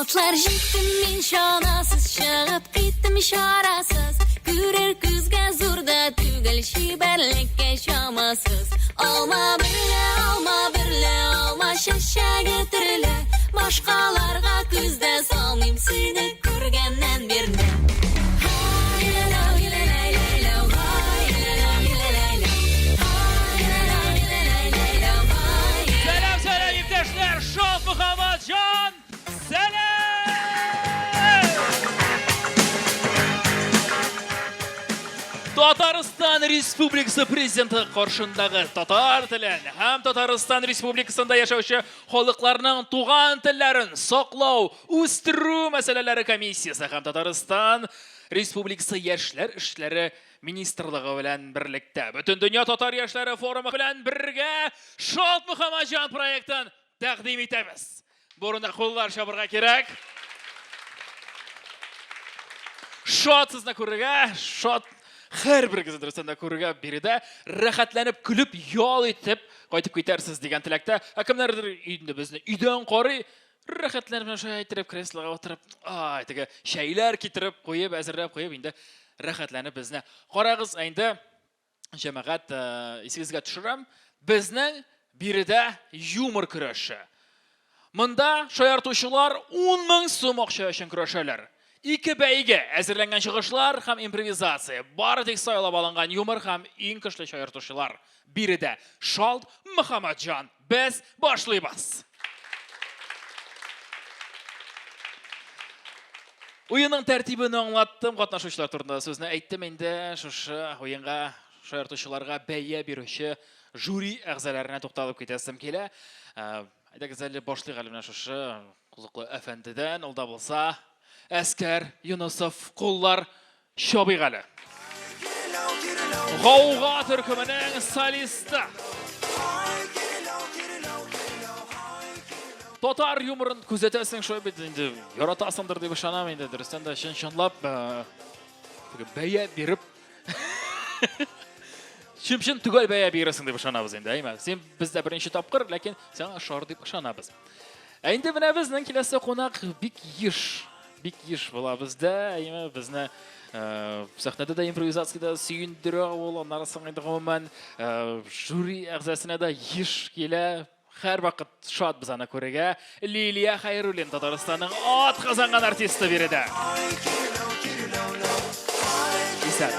Атлар җиктем мин чанасыз, чыгып киттем чарасыз. Күрер күзгә зур да түгел, чибәрлеккә чамасыз. Алма берлә, алма берлә, алма чәчәге төрле. Башкаларга күз дә салмыйм сине күргәннән бирле. Сәлам, сәлам, иптәшләр! Шот Мөхәммәтҗан! Сәлам! Татарстан Республикасы Президенты каршындагы татар телен һәм Татарстан Республикасында яшәүче халыкларның туган телләрен саклау, үстерү мәсьәләләре комиссиясе һәм Татарстан Республикасы яшьләр эшләре министрлыгы белән берлектә Бөтендөнья татар яшьләре форумы белән бергә Шот Мөхәммәтҗан проектын тәкъдим итәбез. Бу урында куллар чабырга кирәк. Шат сезне күрергә, шат һәрберегезне дөрестән дә күрергә биредә рәхәтләнеп, көлеп, ял итеп кайтып китәрсез дигән теләктә. Ә кемнәрдер инде безне өйдән карый, рәхәтләнеп менә шулай иттереп креслога утырып, ай, теге чәйләр китереп куеп, әзерләп куеп, инде рәхәтләнеп безне карагыз. Ә инде җәмәгать, э, исегезгә төшерәм, безнең биредә юмор көрәше. Монда шаяртучылар 10 мең сум акча өчен көрәшәләр. Ике бәйге, әзерләнгән чыгышлар һәм импровизация. Бары тик сайлап алынган юмор һәм иң көчле шаяртучылар. Биредә Шалт Мөхәммәтҗан. Без башлыйбыз. Уенның тәртибен аңлаттым, катнашучылар турында сүзне әйттем инде. Шушы уенга шаяртучыларга бәя бирүче жюри әгъзаларына тукталып китәсем килә. Э, әйдәгез әле башлыйк әле менә шушы кызыклы әфәндедән, ул да булса Әскәр Юнысов куллар чабыйк әле. Гауга төркеменең солисты. Татар юморын күзәтәсең шулай бит инде яратасыңдыр дип ышанам инде дөрестән дә чын чынлап э, теге бәя биреп чын-чын төгәл бәя бирәсең дип ышанабыз инде әйме син бездә беренче тапкыр ләкин сиңа ошар дип ышанабыз Ә инде менә безнең киләсе кунак бик еш, бик еш була бездә, әйме, безне э, сәхнәдә дә импровизациядә сөендерә ул, аннары соң инде гомумән э, жюри әгъзасына да еш килә. Һәрвакыт шат без аны күрергә. Лилия Хәйруллин, Татарстанның ат казанган артисты биредә. Исән.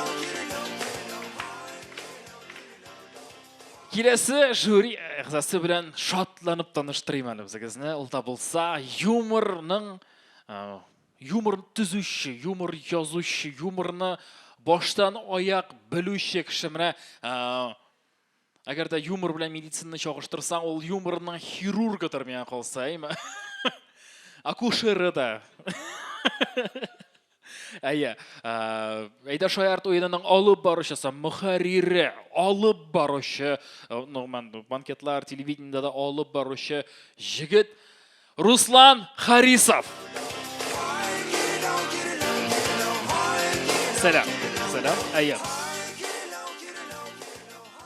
Киләсе жюри әгъзасы белән шатланып таныштырыйм әле үзегезне. Ул да булса юморның юмор төзүче, юмор язучы, юморны баштан аяк белүче кеше. Менә әгәр дә юмор белән медицинаны чагыштырсаң, ул юморның хирургыдыр миңа калса, әйме? Акушеры да. Әйе, әйдә шаярт уенының алып баручысы, мөхәррире, алып баручы, ну, банкетлар, телевидениедә дә алып баручы җегет Руслан Харисов. Сәлам, сәлам, әйе.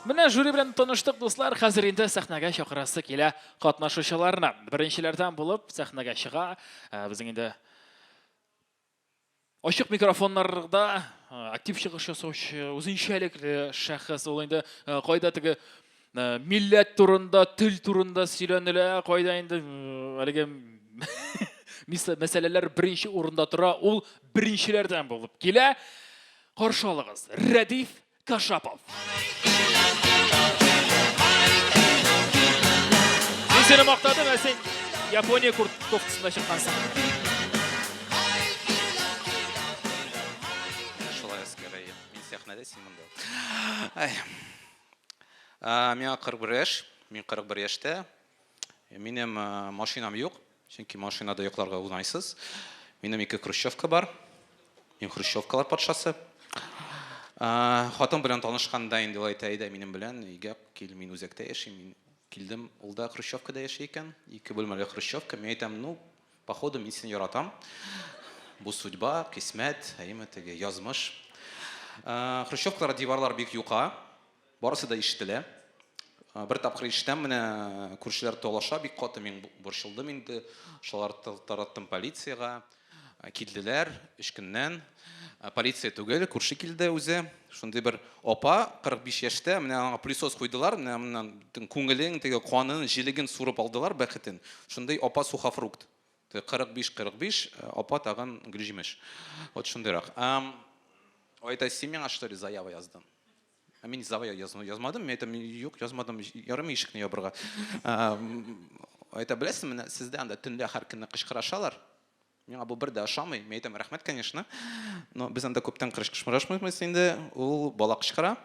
Менә жюри белән таныштык, дуслар. Хәзер инде сәхнәгә чакырасы килә катнашучыларны. Беренчеләрдән булып сәхнәгә чыга безнең инде Ачык микрофоннарда актив чыгыш ясаучы, үзенчәлекле шәхес ул инде кайда теге милләт турында, тел турында сөйләнелә, кайда инде әлеге мәсьәләләр беренче урында тора, ул беренчеләрдән булып килә. Каршы алыгыз, Рәдиф Кашапов. Мин сине мактадым, ә син Япония кофтасында чыккансың. Шулай Әскәр, әйе. Мин сәхнәдә, син монда. Ай. Миңа 41 яшь, мин 41 яшьтә. Минем машинам юк, чөнки машинада йокларга уңайсыз. Минем ике хрущевка бар. Мин хрущевкалар патшасы. Хатын белән танышканда инде ул әйтә, әйдә минем белән өйгә кил, мин үзәктә яшим. Мин килдем, ул да хрущевкада яши икән. Ике бүлмәле хрущевка. Мин әйтәм, ну, походу, мин сине яратам. Бу судьба, кыйсмәт, әйеме теге язмыш. Хрущевкалар диварлар бик юка. Барысы да ишетелә. Бер тапкыр ишетәм, менә күршеләр талаша бик каты, мин борчылдым инде. Шалтыраттым полициягә. Килделәр өч көннән. Полиция түгел, күрше килде үзе. Шундый бер апа, 45 яшьтә, менә аңа пылесос куйдылар, менә моннан бөтен күңелен, теге канын, җелеген сурып алдылар, бәхетен. Шундый апа сухофрукт. 45, 45, апа тагын гөлҗимеш. Вот шундыйрак. Әйтә, син миңа что ли заява яздың? Ә мин заява язмадым, мин әйтәм, юк, язмадым, ярыймы ишекне ябырга. Әйтә, беләсезме, менә сездә анда төнлә һәр көнне кычкырашалар. Миңа бу бер дә ошамый. Мин әйтәм, рәхмәт, конечно. Но без анда күптән кычкырышмыйбыз инде. Ул бала кычкыра.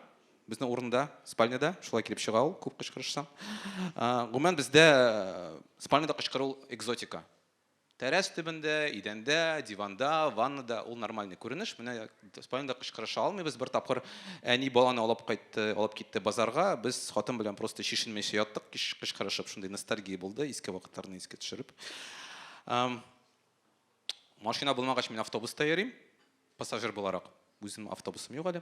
Безнең урында, спальняда, шулай килеп чыга ул, күп кычкырышсаң. Гомумән, бездә спальняда кычкыру экзотика. Тәрәз төбендә, идәндә, диванда, ваннада ул нормальный күренеш. Менә спальняда кычкырыша алмыйбыз. Бер тапкыр әни баланы алып кайтты, алып китте базарга. Без хатын белән просто чишенмичә яттык, кычкырышып. Шундый ностальгия булды, иске вакытларны искә төшереп. Машина булмагач, мин автобуста йөрим, пассажир буларак. Үзем автобусым юк әле.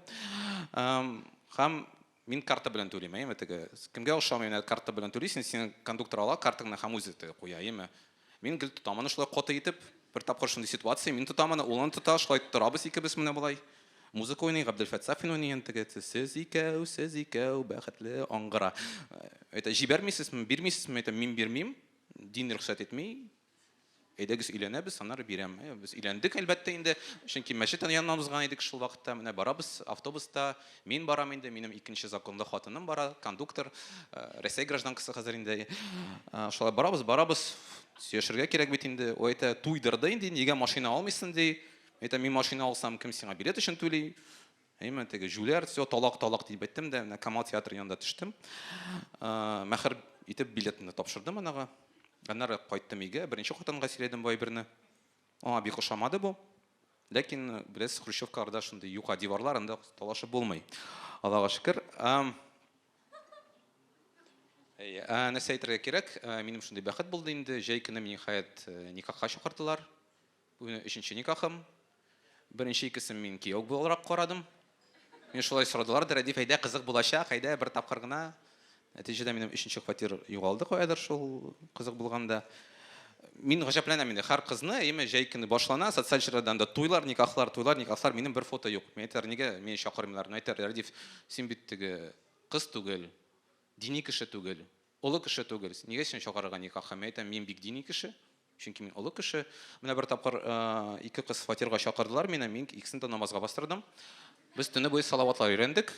Һәм мин карта белән түлим, әйеме, теге. Кемгә ошамый, менә карта белән түлисең, син кондуктор ала картаңны һәм үзе теге куя, әйеме. Мин гел тотам аны шулай каты итеп. Бер тапкыр шундый ситуация, мин тотам аны, ул аны тота, шулай торабыз икебез менә болай. Музыка уйный, Габделфәт Сафин уйный, теге сез икәү, сез икәү, бәхетле аңгыра. Әйтә, җибәрмисезме, бирмисезме? Әйтәм, мин бирмим, дин рөхсәт итми. Әйдәгез өйләнәбез, аннары бирәм. Без өйләндек, әлбәттә инде, чөнки мәчет яныннан узган идек шул вакытта. Менә барабыз автобуста, мин барам инде, минем икенче законлы хатыным бара, кондуктор, Рәсәй гражданкасы хәзер инде. Шулай барабыз, барабыз, сөйләшергә кирәк бит инде. Ул әйтә, туйдырды инде, нигә машина алмыйсың, ди. Әйтәм, мин машина алсам, кем сиңа билет өчен түли? Әйме, теге җүләр, все, талак, талак дип әйттем дә, менә Камал театры янында төштем. Мәхәр итеп билетны тапшырдым анага. Аннары кайттым өйгә, беренче хатынга сөйләдем бу әйберне. Аңа бик ошамады бу. Ләкин, беләсез, хрущевкаларда шундый юка диварлар, анда талашып булмый. Аллага шөкер. Нәрсә әйтергә кирәк, минем шундый бәхет булды инде. Җәй көне мине, ниһаять, никахка чакырдылар. Бу минем өченче никахым. Беренче икесен мин кияү буларак карадым. Мин шулай сорадылар да, Рәдиф, әйдә, кызык булачак, әйдә, бер тапкыр гына. Нәтиҗәдә минем өченче квартир югалды каядыр шул кызык булганда. Мин гаҗәпләнәм инде, һәр кызны, әйеме, җәй көне башлана, социаль челтәрләрдә анда туйлар, никахлар, туйлар, никахлар, минем бер фото юк. Мин әйтәләр, нигә мине чакырмыйлар? Мин әйтәләр, Рәдиф, син бит теге кыз түгел, дини кеше түгел, олы кеше түгел, нигә сине чакырырга никахка? Мин әйтәм, мин бик дини кеше, Чөнки мин олы кеше. Менә бер тапкыр ике кыз фатирга чакырдылар мине, мин икесен дә намазга бастырдым. Без төне буе салаватлар өйрәндек,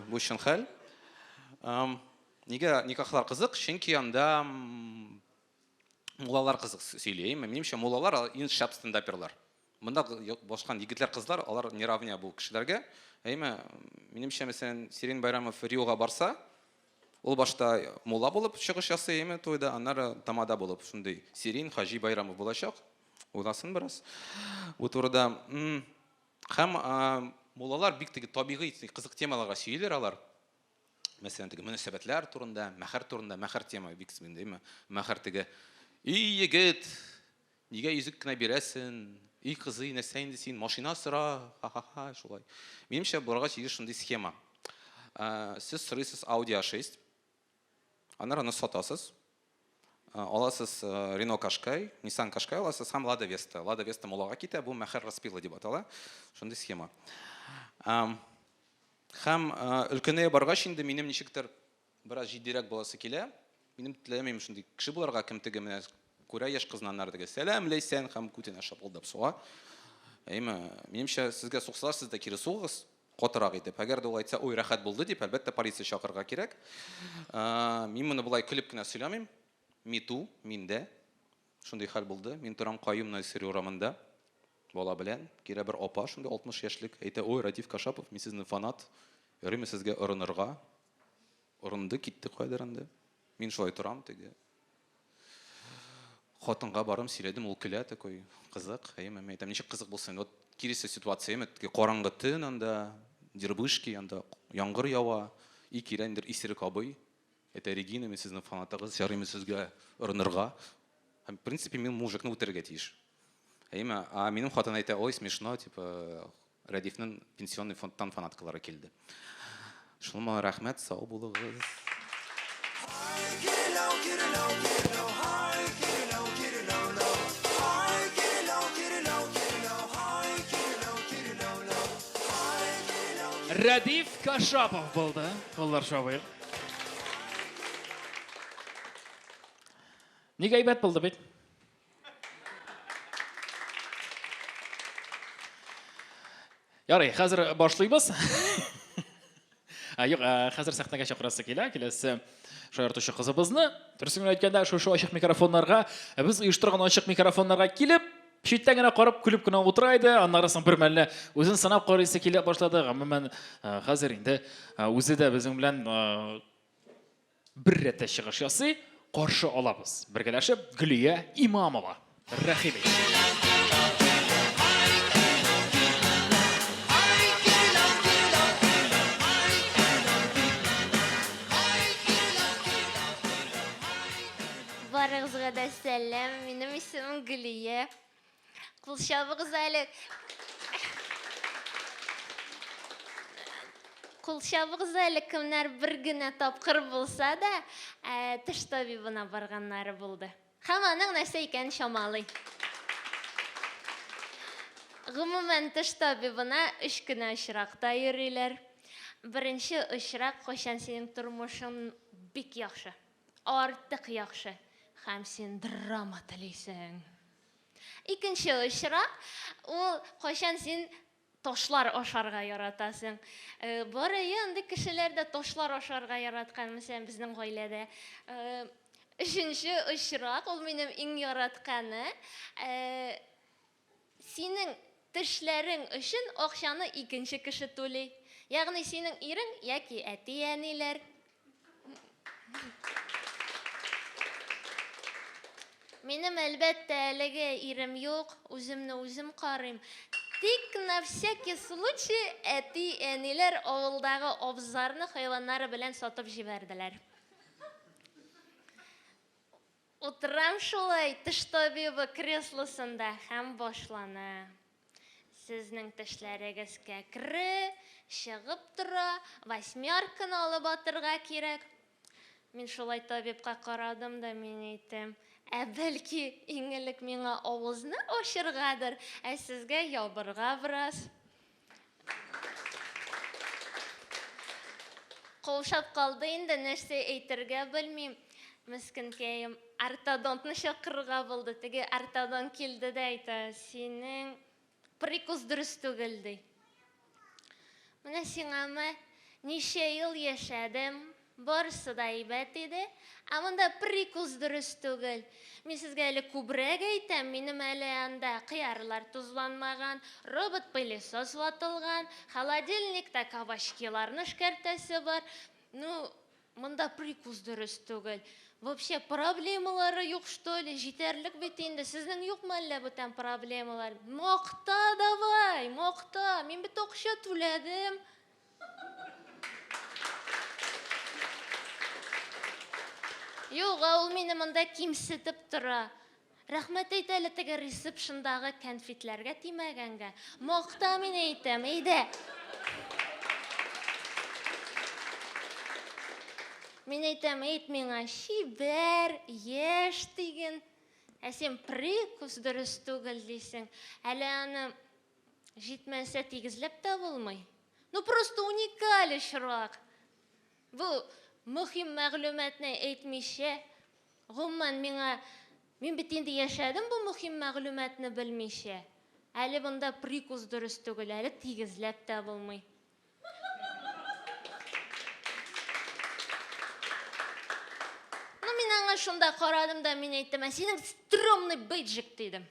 бу чын хәл. Нигә никахлар кызык? Чөнки анда муллалар кызык сөйли. Минемчә, муллалар иң шәп стендаперлар. Монда башкан егетләр, кызлар, алар не равня бу кешеләргә. Әйме, минемчә, мәсәлән, Сирин Байрамов Риога барса, ул башта мулла булып чыгыш ясый, әйме, туйда, аннары тамада булып, шундый Сирин Хаҗи Байрамов булачак. Уйласын бераз бу турыда. Һәм муллалар бик теге табигый, кызык темаларга сөйлиләр алар. Мәсәлән, теге мөнәсәбәтләр турында, мәхәр турында, мәхәр тема бик әйме, мәхәр теге, "И егет, Нигә йөзек кенә бирәсен? И кызый, нәрсә инде син, машина сора, ха-ха-ха, шулай. Минемчә, боларга тиеш шундый схема. Сез сорыйсыз Audi A6, аннары аны сатасыз, аласыз Renault Qashqai, Nissan Qashqai аласыз һәм Lada Vesta. Lada Vesta муллага китә, бу мәхәр распилы дип атала. Шундый схема. Һәм өлкәнәя баргач инде минем ничектер Бераз җитдирәк буласы килә. Минем теләмим шундый кеше булырга, кем теге менә күрә яшь кызны аннары теге сәлам, Ләйсән һәм күтенә шапылдап суга. Әйме, минемчә, сезгә суксалар, сез дә кире сугыгыз, катырак итеп. Әгәр дә ул әйтсә, ой, рәхәт булды дип, әлбәттә, полиция чакырырга кирәк. Мин моны болай көлеп кенә сөйләмим. Me too, миндә шундый хәл булды. Мин торам Каюм Насыйри урамында бала белән. Килә бер апа, шундый 60 яшьлек, әйтә, ой, Радиф Кашапов, мин сезнең фанат. Ярыймы сезгә орынырга? Орынды, китте каядыр инде. Мин шулай торам теге. Хатынга барым, сөйләдем, ул көлә такой, кызык, әйеме, мин әйтәм, ничек кызык булсын, вот киресе ситуация, әйеме, теге караңгы төн анда, дербышки, анда яңгыр ява, и килә инде исерек абый, әйтә, Регина, мин сезнең фанатыгыз, ярыймы сезгә орынырга? Һәм, в принципе, мин мужикны үтерергә тиеш. Әйеме, а минем хатын әйтә, ой, смешно, типа, Рәдифнең пенсионный фондтан фанаткалары килде. Шулма рәхмәт, сау булыгыз. Рәдиф Кашапов булды. Куллар чабыйк. Нигә әйбәт булды бит? Ярый, хәзер башлыйбыз. Юк, хәзер сәхнәгә чакырасы килә. Киләсе шаяртучы кызыбызны. Дөресен генә әйткәндә, шушы ачык микрофоннарга, без оештырган ачык микрофоннарга килеп, читтән генә карап, көлеп кенә утыра иде. Аннары соң бер мәлне үзен сынап карыйсы килә башлады. Гомумән, хәзер инде үзе дә безнең белән бер рәттә чыгыш ясый. Каршы алабыз. Бергәләшеп Гөлия Имамова. Рәхим ит. Барыгызга да сәлам. Минем исемем Гөлия. Кул чабыгыз әле. Кул чабыгыз әле, кемнәр бер генә тапкыр булса да, ә, теш табибына барганнары булды. Һәм аның нәрсә икәнен чамалый. Гомумән, теш табибына өч кенә очракта йөриләр. Беренче очрак, кайчан синең тормышың бик яхшы, артык яхшы, һәм син драма телисең. Икенче очрак, ул кайчан син ташлар ашарга яратасың. Э, бар әйе, андый кешеләр дә ташлар ашарга яраткан, мәсәлән, безнең гаиләдә. Э, өченче очрак, ул минем иң яратканы. Э, синең тешләрең өчен акчаны икенче кеше түли. Ягъни синең ирең яки әти-әниләр. Минем, әлбәттә, әлеге ирем юк, үземне үзем карыйм. Тик на всякий случай әти-әниләр авылдагы абзарны хайваннары белән сатып җибәрделәр. Утырам шулай теш табибы креслосында һәм башлана. Сезнең тешләрегез кәкре, чыгып тора, восьмерканы алып атырга кирәк. Мин шулай табибка карадым да, мин әйтәм, ә бәлки иң элек миңа авызны ачыргадыр, ә сезгә ябырга бераз. Каушап калды инде, нәрсә әйтергә белмим. Мескенкәем, ортодонтны чакырырга булды. Теге ортодонт килде дә әйтә, синең прикус дөрес түгел, ди. Менә сиңамы, ничә ел яшәдем, барысы да әйбәт иде, ә монда прикус дөрес түгел. Мин сезгә әле күбрәк әйтәм, минем әле анда кыярлар тозланмаган, робот-пылесос ватылган, холодильникта кабачкиларны эшкәртәсе бар. Ну, монда прикус дөрес түгел. Вообще проблемалары юк, что ли? Җитәрлек бит инде. Сезнең юкмы әллә бүтән проблемалар? Макта давай, макта. Мин бит акча түләдем. Юк, ә ул мине монда кимсетеп тора. Рәхмәт әйт әле теге ресепшндагы кәнфитләргә тимәгәнгә. Макта мин әйтәм, әйдә. Мин әйтәм, әйт миңа, чибәр, яшь диген. Ә син прикус дөрес түгел дисең. Әле аны Җитмәсә тигезләп тә булмый. Ну просто уникаль очрак. Бу мөһим мәгълүматны әйтмичә, гомумән миңа мин бит инде яшәдем бу мөһим мәгълүматны белмичә. Әле монда прикус дөрес түгел, әле тигезләп тә булмый. Ну, мин аңа шунда карадым да, мин әйттем, ә синең стрёмный бейджик, дидем.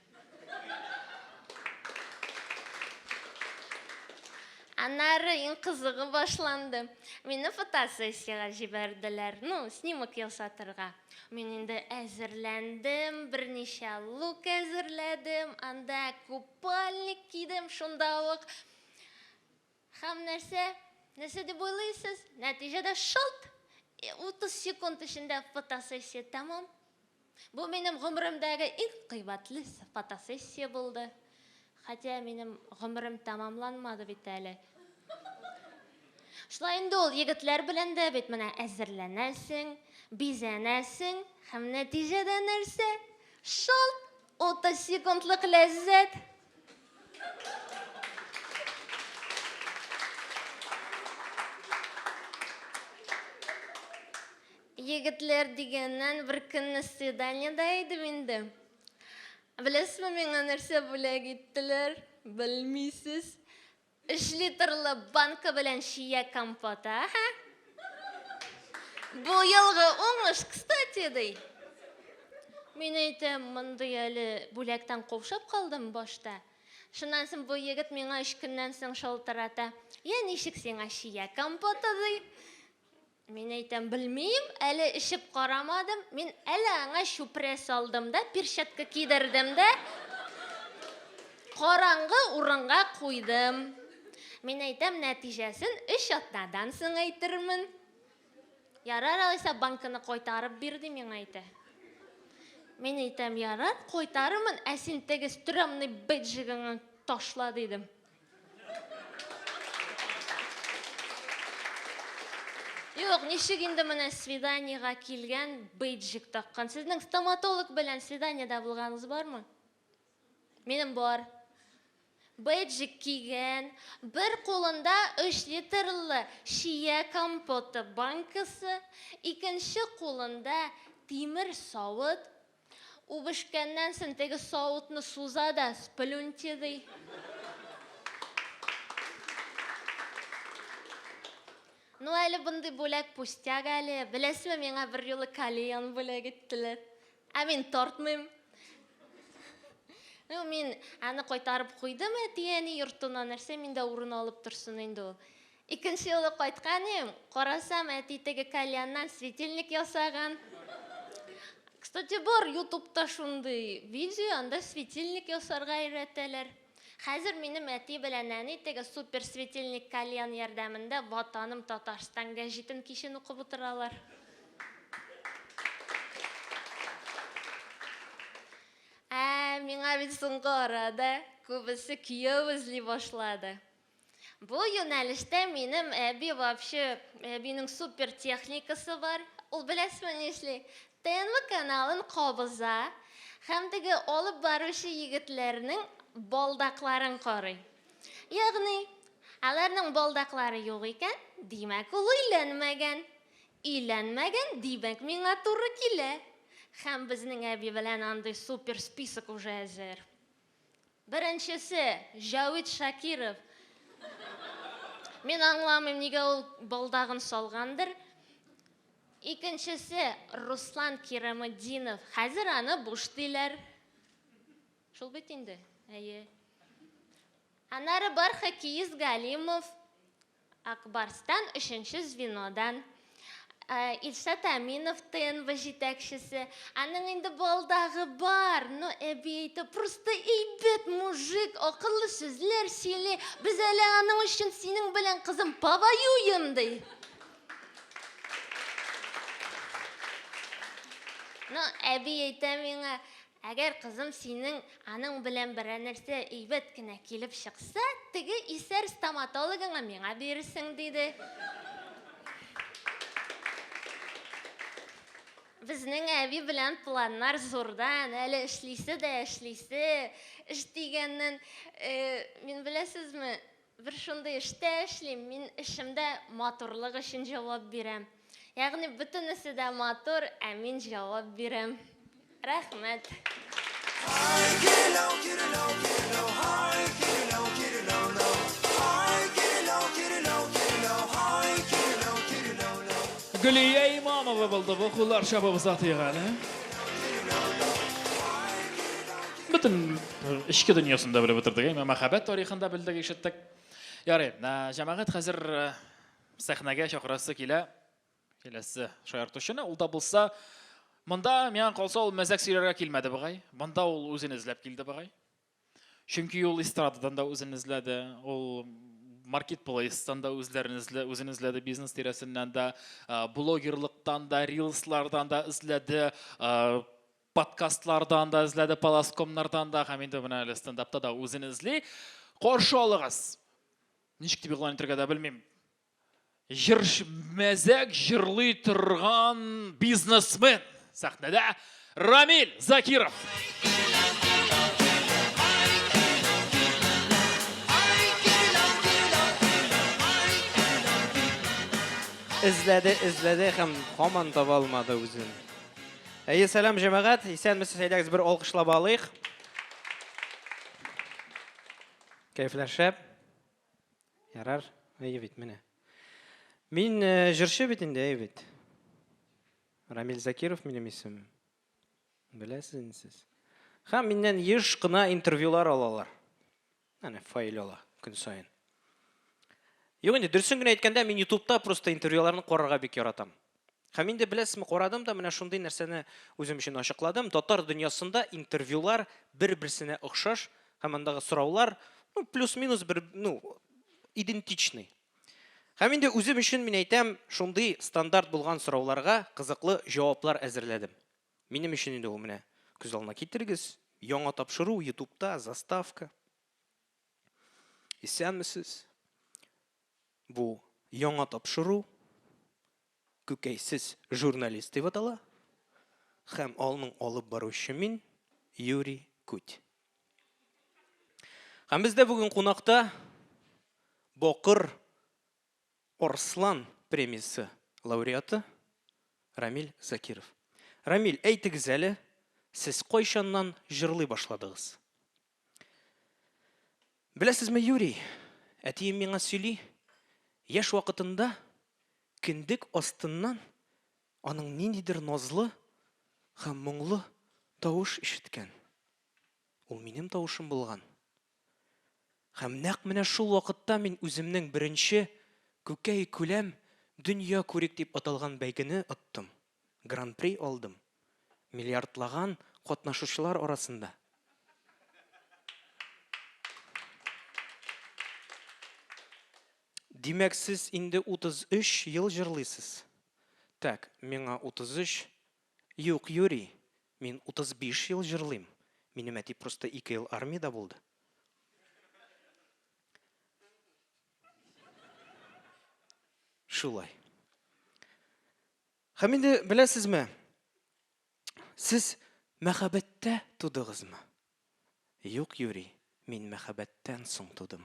Аннары иң кызыгы башланды. Мине фотосессиягә җибәрделәр. Ну, снимок ясатырга. Мин инде әзерләндем, берничә лук әзерләдем, анда купальник кидем шунда ук. Һәм нәрсә? Нәрсә дип уйлыйсыз? Нәтиҗәдә шылт! 30 секунд эчендә фотосессия тәмам. Бу минем гомеремдәге иң кыйбатлы фотосессия булды. Хотя минем гомерем тәмамланмады бит әле. Шулай инде ул егетләр белән дә бит менә әзерләнәсең, бизәнәсең һәм нәтиҗәдә нәрсә? Шалт! 30 секундлык ләззәт. Егетләр дигәннән бер көнне свиданиедә идем инде. Беләсезме, миңа нәрсә бүләк иттеләр? Белмисез. Өч литрлы банка белән чия компоты, аһа. Бу елгы уңыш, кстати, ди. Мин әйтәм, мондый әле бүләктән каушап калдым башта. Шуннан соң бу егет миңа өч көннән соң шалтырата. Я, ничек сиңа чия компоты, ди. Мин әйтәм, белмим, әле эчеп карамадым. Мин әле аңа чүпрә салдым да, перчатка кидердем дә, караңгы урынга куйдым. Мин әйтәм, нәтиҗәсен өч атнадан соң әйтермен. Ярар, алайса банканы кайтарып бир, ди миңа әйтә. Мин әйтәм, ярар, кайтарырмын, ә син теге стрёмный бейджигыңны ташла, дидем. Юк, ничек инде менә свиданиега килгән бейджик таккан. Сезнең стоматолог белән свиданиедә булганыгыз бармы? Минем бар. Бейджик кигән, бер кулында 3 литрлы чия компоты банкасы, икенче кулында тимер савыт. Үбешкәннән соң теге савытны суза да, сплюньте ди. Ну әле мондый бүләк пустяк әле. Беләсезме, миңа бер юлы кальян бүләк иттеләр. Ә мин тартмыйм. Ну, мин аны кайтарып куйдым әти-әни йортына, нәрсә миндә урын алып торсын инде ул. Икенче юлы кайткан идем, карасам, әти теге кальяннан светильник ясаган. Кстати, бар ютубта шундый видео, анда светильник ясарга өйрәтәләр. Хәзер минем әти белән әни теге супер светильник кальян ярдәмендә Ватаным Татарстан гәҗитен кичен укып утыралар. Ә миңа бит соңгы арада күбесе кияү эзли башлады. Бу юнәлештә минем әби вообще, әбинең супер техникасы бар. Ул беләсезме нишли? ТНВ каналын кабыза һәм теге алып баручы егетләрнең балдакларын карый. Ягъни, аларның балдаклары юк икән, димәк, ул өйләнмәгән. Өйләнмәгән, димәк, миңа туры килә. Һәм безнең әби белән андый супер список уже әзер. Беренчесе, Җавит Шакиров. Мин аңламыйм, нигә ул балдагын салгандыр. Икенчесе, Руслан Кираметдинов. Хәзер аны буш диләр. Шул бит инде, әйе. Аннары бар хоккеист Галимов. Ак Барстан өченче звенодан. Илшат Әминов ТНВ җитәкчесе. Аның инде балдагы бар, но әби әйтә, просто әйбәт мужик, акыллы сүзләр сөйли. Без әле аның өчен синең белән, кызым, повоюем, ди. Ну, әби әйтә миңа, Әгәр, кызым, синең аның белән берәр нәрсә әйбәт кенә килеп чыкса, теге исәр стоматологыңа миңа бирерсең, диде. Безнең әби белән планнар зурдан, әле эшлисе дә эшлисе. Эш дигәннән, мин беләсезме, Бер шундый эштә эшлим, мин эшемдә матурлык өчен җавап бирәм. Ягъни бөтенесе дә матур, ә мин җавап бирәм. Рәхмәт. Гөлия Имамова булды бу, куллар чабып озатыйк әле. Бөтен эчке дөньясын да белеп утырдык, әмма мәхәббәт тарихын да белдек, ишеттек. Ярый, җәмәгать хәзер сәхнәгә чакырасы килә. Киләсе шаяртучыны, ул да булса, монда миңа калса ул мәзәк сөйләргә килмәде бугай. Монда ул үзен эзләп килде бугай. Чөнки ул эстрададан да үзен эзләде, ул маркетплейстан да үзләрен эзлә, үзен эзләде, бизнес тирәсеннән дә, блогерлыктан да, рилслардан да эзләде, подкастлардан да эзләде, паласкомнардан да, һәм инде менә әле стендапта да үзен эзли. Каршы алыгыз. Ничек дип игълан итәргә дә белмим. Җыр мәзәк җырлый торган бизнесмен сәхнәдә Рамил Закиров. Эзләде, эзләде һәм һаман таба алмады үзен. Әйе, сәлам җәмәгать, исәнмесез, әйдәгез бер алкышлап алыйк. Кәефләр шәп. Ярар, әйе бит, менә. Мин э, җырчы бит инде, әйе бит. Рамил Закиров минем исемем. Беләсез инде сез. Һәм миннән еш кына интервьюлар алалар. Әнә файл ала көн саен. Юк инде, дөресен генә әйткәндә, мин ютубта просто интервьюларны карарга бик яратам. Һәм инде беләсезме, карадым да менә шундый нәрсәне үзем өчен ачыкладым. Татар дөньясында интервьюлар бер-берсенә охшаш һәм андагы сораулар, ну, плюс-минус бер, ну, идентичный. Һәм инде үзем өчен мин әйтәм, шундый стандарт булган сорауларга кызыклы җаваплар әзерләдем. Минем өчен инде ул менә күз алдына китерегез, яңа тапшыру ютубта, заставка. Исәнмесез. Бу яңа тапшыру Күкәйсез журналист дип атала һәм аның алып баручы мин, Юрий Куть. Һәм бездә бүген кунакта Бакыр Арслан премиясе лауреаты Рамил Закиров. Рамил, әйтегез әле, сез кайчаннан җырлый башладыгыз? Беләсезме, Юрий, әтием миңа сөйли, яшь вакытында кендек астыннан аның ниндидер назлы һәм моңлы тавыш ишеткән. Ул минем тавышым булган. Һәм нәкъ менә шул вакытта мин үземнең беренче Күкәй күләм дөнья күрик дип аталган бәйгене оттым. Гран-при алдым. Миллиардлаган катнашучылар арасында. Димәк, сез инде 33 ел җырлыйсыз. Так, миңа 33. Юк, Юрий, мин 35 ел җырлыйм. Минем әти просто ике ел армиядә булды. Шулай. Һәм инде беләсезме, сез мәхәббәттә тудыгызмы? Юк, Юрий, мин мәхәббәттән соң тудым.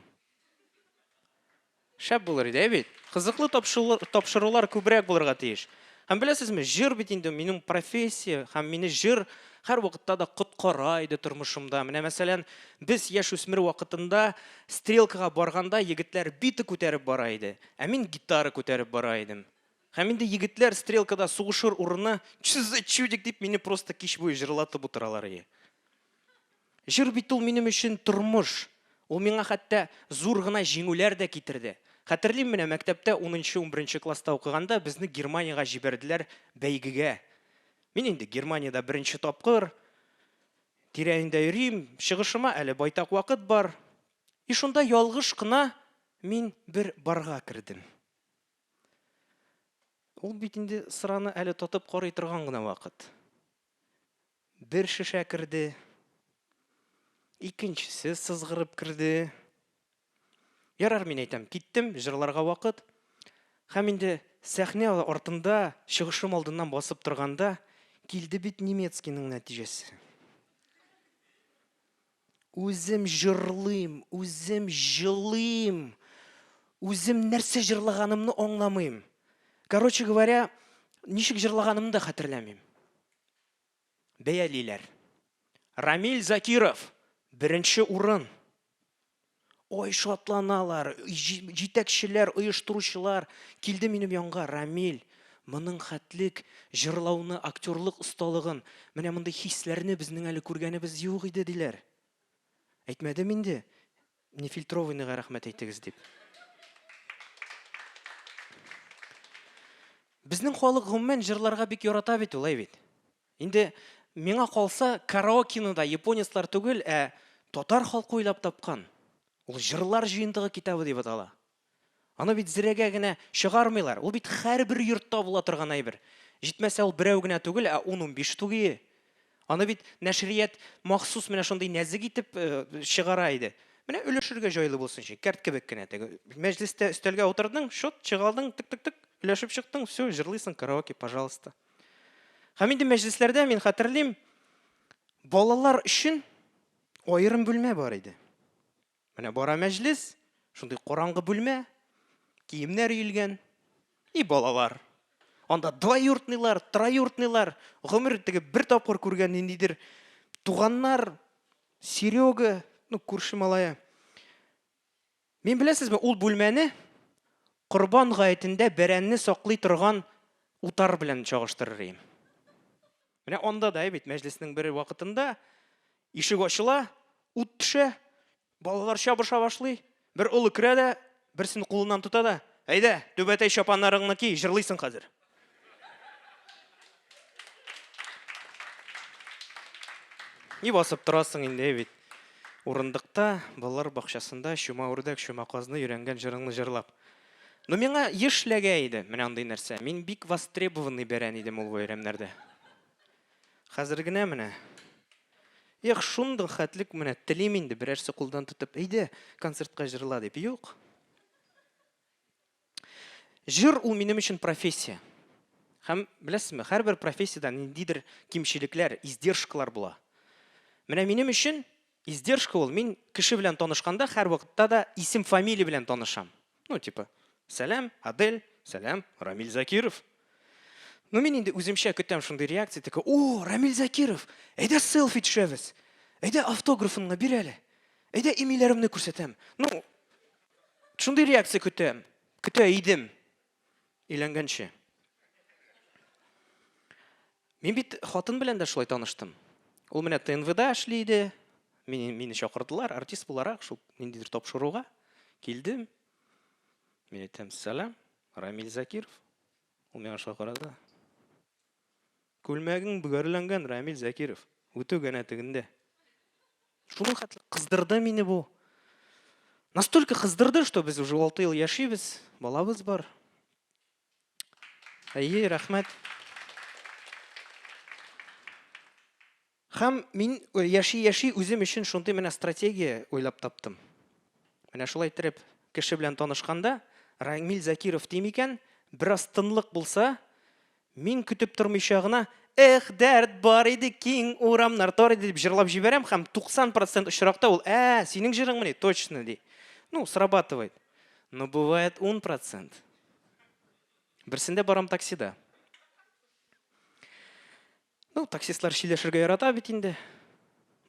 Шәп булыр иде, ә бит? Кызыклы тапшырулар күбрәк булырга тиеш. Һәм беләсезме, җыр бит инде минем профессия, һәм мине җыр һәрвакытта да коткара иде тормышымда. Менә мәсәлән, без яшүсмер вакытында стрелкага барганда егетләр бита күтәреп бара иде, ә мин гитара күтәреп бара идем. Һәм инде егетләр стрелкада сугышыр урынына, Чё за чудик дип мине просто кич буе җырлатып утыралар ие. Җыр бит ул минем өчен тормыш. Ул миңа хәтта зур гына җиңүләр дә китерде. Хәтерлим менә, мәктәптә унынчы-унберенче класста укыганда безне Германиягә җибәрделәр бәйгегә. Мин инде Германиядә беренче тапкыр, тирә-юньдә йөрим, чыгышыма әле байтак вакыт бар. И шунда ялгыш кына мин бер барга кердем. Ул бит инде сыраны әле татып карый торган гына вакыт. Бер шешә керде, икенчесе сызгырып керде. Ярар, мин әйтәм, киттем, җырларга вакыт. Һәм инде сәхнә артында чыгышым алдыннан басып торганда килде бит немецкийның нәтиҗәсе. Үзем җырлыйм, үзем җылыйм. Үзем нәрсә җырлаганымны аңламыйм. Короче говоря, ничек җырлаганымны да хәтерләмим. Бәялиләр. Рамил Закиров, беренче урын. Ой, шатланалар, җитәкчеләр, оештыручылар килде минем янга, Рамил, моның хәтлек җырлауны, актерлык осталыгын, менә мондый хисләрне безнең әле күргәнебез юк иде, диләр. Әйтмәдем инде, нефильтрованныйга рәхмәт әйтегез дип. Безнең халык гомумән җырларга бик ярата бит ул, әй бит. Инде миңа калса, караокены да японецлар түгел, ә татар халкы уйлап тапкан. Ул җырлар җыентыгы китабы дип атала. Аны бит зрәгә генә чыгармыйлар. Ул бит һәрбер йортта була торган әйбер. Җитмәсә, ул берәү генә түгел, ә ун-унбиш түгие. Аны бит нәшрият махсус менә шундый нәзек итеп э, чыгара иде. Менә өләшергә җайлы булсын өчен, кәрт кебек кенә теге. Мәҗлестә өстәлгә утырдың, счет чыгардың, тык-тык-тык, өләшеп чыктың, все, җырлыйсың, караоке, пожалуйста. Һәм инде мәҗлесләрдә мин хәтерлим, балалар өчен аерым бүлмә бар иде. Менә бара мәҗлес, шундый караңгы бүлмә, киемнәр өелгән, и балалар. Анда двоюродныйлар, троюродныйлар, гомер теге бер тапкыр күргән ниндидер туганнар, Серега, ну, күрше малае. Мин беләсезме, ул бүлмәне Корбан гаетендә бәрәнне саклый торган утар белән чагыштырыр идем. Менә анда да бит мәҗлеснең бер вакытында ишек ачыла, ут төшә, балалар чабыша башлый. Бер олы керә дә, берсен кулыннан тота да, әйдә, түбәтәй чапаннарыңны ки, җырлыйсың хәзер. Ни басып торасың инде бит. Урындыкта, балалар бакчасында чума үрдәк, чума казны өйрәнгән җырыңны җырлап. Но миңа еш ләгә иде менә андый нәрсә. Мин бик востребованный бәрән идем ул бәйрәмнәрдә. Хәзер генә менә. Эх, шундый хәтлек менә телим инде берәрсе кулдан тотып, әйдә, концертка җырла дип. Юк. Җыр ул минем өчен профессия. Һәм беләсезме, һәрбер профессиядә ниндидер кимчелекләр, издержкалар була. Менә минем өчен Издержка ул, мин кеше белән танышканда һәрвакытта да исем-фамилия белән танышам. Ну, типа, сәлам, Адель, сәлам, Рамиль Закиров. Ну, мин инде үземчә көтәм шундый реакция, такой, о, Рамиль Закиров, әйдә селфи төшәбез, әйдә автографыңны бир әле, әйдә имиләремне күрсәтәм. Ну, шундый реакция көтәм, көтә идем. Өйләнгәнче. Мин бит хатын белән дә шулай таныштым. Ул менә ТНВда эшли иде. Мине, мине чакырдылар, артист буларак, шул ниндидер тапшыруга килдем. Мин әйтәм, сәлам, Рамиль Закиров. Ул миңа шулай карады. Күлмәгең бөгәрләнгән, Рамиль Закиров. Үтү генә тегендә. Шуның хәтле кыздырды мине бу. Настолько кыздырды, что без уже 6 ел яшибез, балабыз бар. Әйе, рәхмәт. Һәм мин э, яши-яши үзем өчен шундый менә стратегия уйлап таптым. Менә шулай иттереп кеше белән танышканда, Рамил Закиров дим икән, бераз тынлык булса, Мин көтеп тормыйча гына, Эх, дәрт бар иде, киң урамнар тар иде дип җырлап җибәрәм һәм 90 процент очракта ул, Ә, синең җырыңмыни? Точно, ди. Ну, срабатывает. Но бывает 10 процент. Берсендә барам таксида. Ну, таксистлар сөйләшергә ярата бит инде.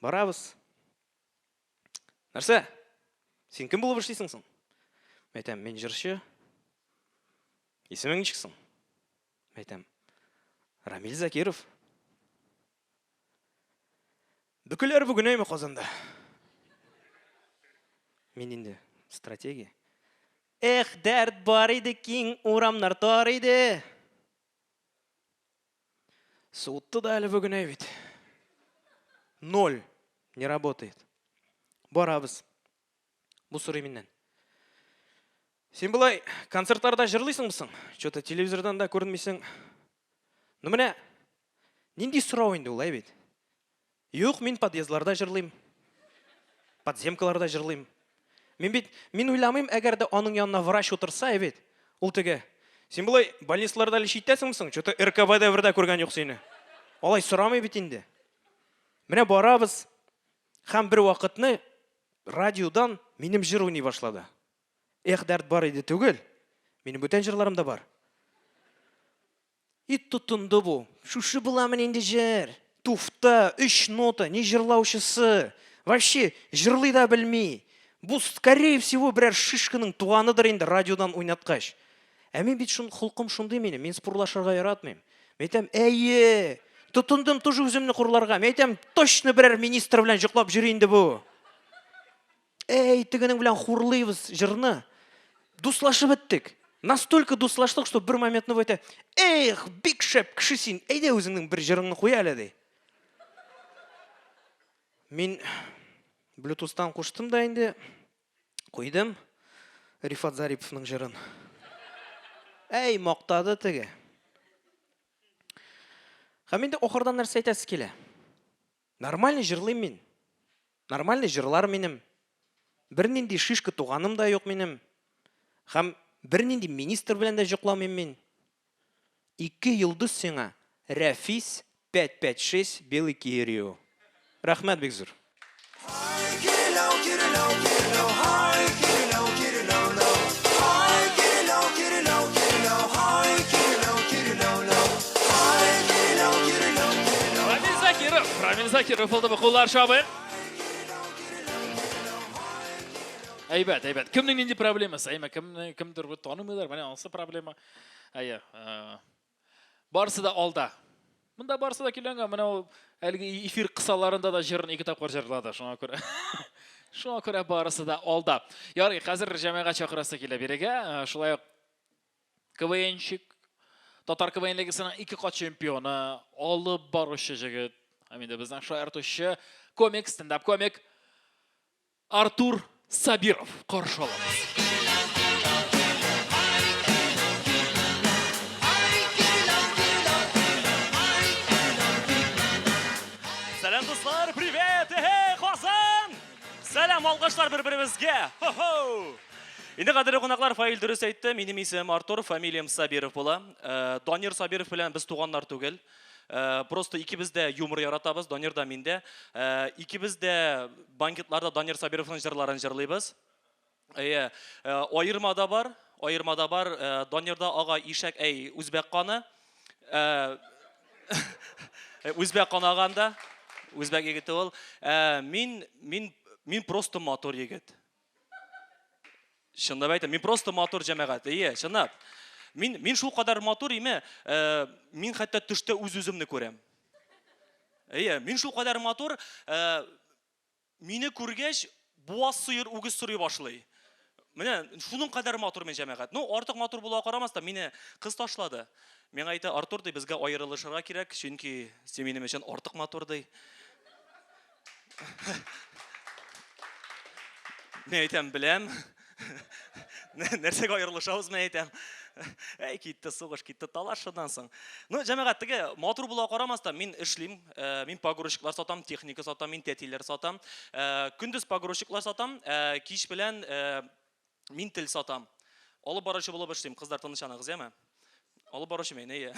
Барабыз. Нәрсә? Син кем булып эшлисең соң? Әйтәм, мин җырчы. Исемең ничек соң? Әйтәм, Рамиль Закиров. Бөкеләр бүген әйме Казанда? Мин инде стратегия. Эх, дәрт бар иде, киң урамнар тар иде. Суытты да әле бүген әй бит. Ноль. Не работает. Барабыз. Бу сорый миннән. Син болай концертларда җырлыйсыңмы соң? Что-то телевизордан да күренмисең. Ну менә нинди сорау инде ул, әй бит. Юк, мин подъездларда җырлыйм. Подземкаларда җырлыйм. Мин бит, мин уйламыйм, әгәр дә аның янына врач утырса, бит, ул теге, син болай больницаларда әле читтәсеңме соң? Что-то РКБ дә бер дә күргән юк сине. Алай сорамый бит инде. Менә барабыз. Һәм бер вакытны радиодан минем җыр уйный башлады. Эх, дәрт бар иде түгел. Минем бүтән җырларым да бар. И тотынды бу. Шушы буламыни инде җыр? Туфта, өч нота, ни җырлаучысы. Вообще, җырлый да белми. Бу, скорее всего, берәр шишканың туганыдыр инде радиодан уйнаткач. Ә мин бит шун, холкым шундый минем, мин спорлашырга яратмыйм. Мин әйтәм, әйе, тотындым тоже үземне хурларга. Мин әйтәм, точно берәр министр белән йоклап йөри инде бу. Әй, тегенең белән хурлыйбыз җырны. Дуслашып беттек. Настолько дуслаштык, что бер моментны әйтә, эх, бик шәп кеше син, әйдә үзеңнең бер җырыңны куй әле, ди. Мин Bluetooth-тан куштым да инде, куйдым Рифат Зариповның җырын. Әй, мактады теге. Һәм инде ахырдан нәрсә әйтәсе килә? Нормальный җырлыйм мин. Нормальный җырлар минем. Бернинди шишка туганым да юк минем. Һәм бернинди министр белән дә җокламыйм мин. Ике йолдыз сиңа, Рәфис, пять-пять-шесть, белый Kia Rio. Рәхмәт бик зур. Рамил Закиров, Рамил Закиров булды бу куллар чабы. Әйбәт, әйбәт. Кемнең нинди проблемасы? Әйме, кемне кемдер бу танымыйлар, менә анысы проблема. Әйе. Э, барысы да алда. Монда барысы да көйләнгән. Менә ул әлеге эфир кысаларында да җырын ике тапкыр җырлады. Шуңа күрә. Шуңа күрә барысы да алда. Ярый, хәзер җәмәгать чакырасы килә бирегә. Э, шулай ук КВНщик, татар КВН лигасының ике кат чемпионы, алып баручы җегет, һәм инде безнең шаяртучы комик, стендап комик Артур Сабиров каршы алабыз. Сәлам, дуслар, привет! Эй, Казан! Сәлам, алкашлар бер-беребезгә! Хо-хо! Инде кадерле кунаклар, Фаил дөрес әйтте, минем исемем Артур, фамилиям Сабиров була. Э, Данир Сабиров белән без туганнар түгел. Э, просто икебез дә юмор яратабыз, Данир да, мин дә. Э, икебез дә банкетларда Данир Сабировның җырларын җырлыйбыз. Әйе, аерма да бар, аерма да бар. Данирда ага ишәк, әй, үзбәк каны. Үзбәк каны аганда, үзбәк егете ул. Мин, мин, мин просто матур егет. Чынлап әйтәм, мин просто матур җәмәгать. Әйе, чынлап. Мин мин шул кадәр матур име, э, мин хәтта төштә үз-үземне күрәм. Әйе, мин шул кадәр матур, э, мине күргәч, буаз сыер үгез сорый башлый. Менә шуның кадәр матур мин җәмәгать. Ну, артык матур булуга карамастан, мине кыз ташлады. Миңа әйтә, Артур, ди, безгә аерылышырга кирәк, чөнки син минем өчен артык матур, ди. Мин әйтәм, беләм. Нәрсәгә аерылышабыз, мин әйтәм. Әй, китте сугыш, китте талаш шуннан соң. Ну, җәмәгать, теге матур була карамастан, мин эшлим, э, мин погрузчиклар сатам, техника сатам, мин тәтиләр сатам. Э, көндез погрузчиклар сатам, э, кич белән Мин тел сатам. Алып баручы булып эшлим. Кызлар, тынычланыгыз, яме? Алып баручы мин, әйе.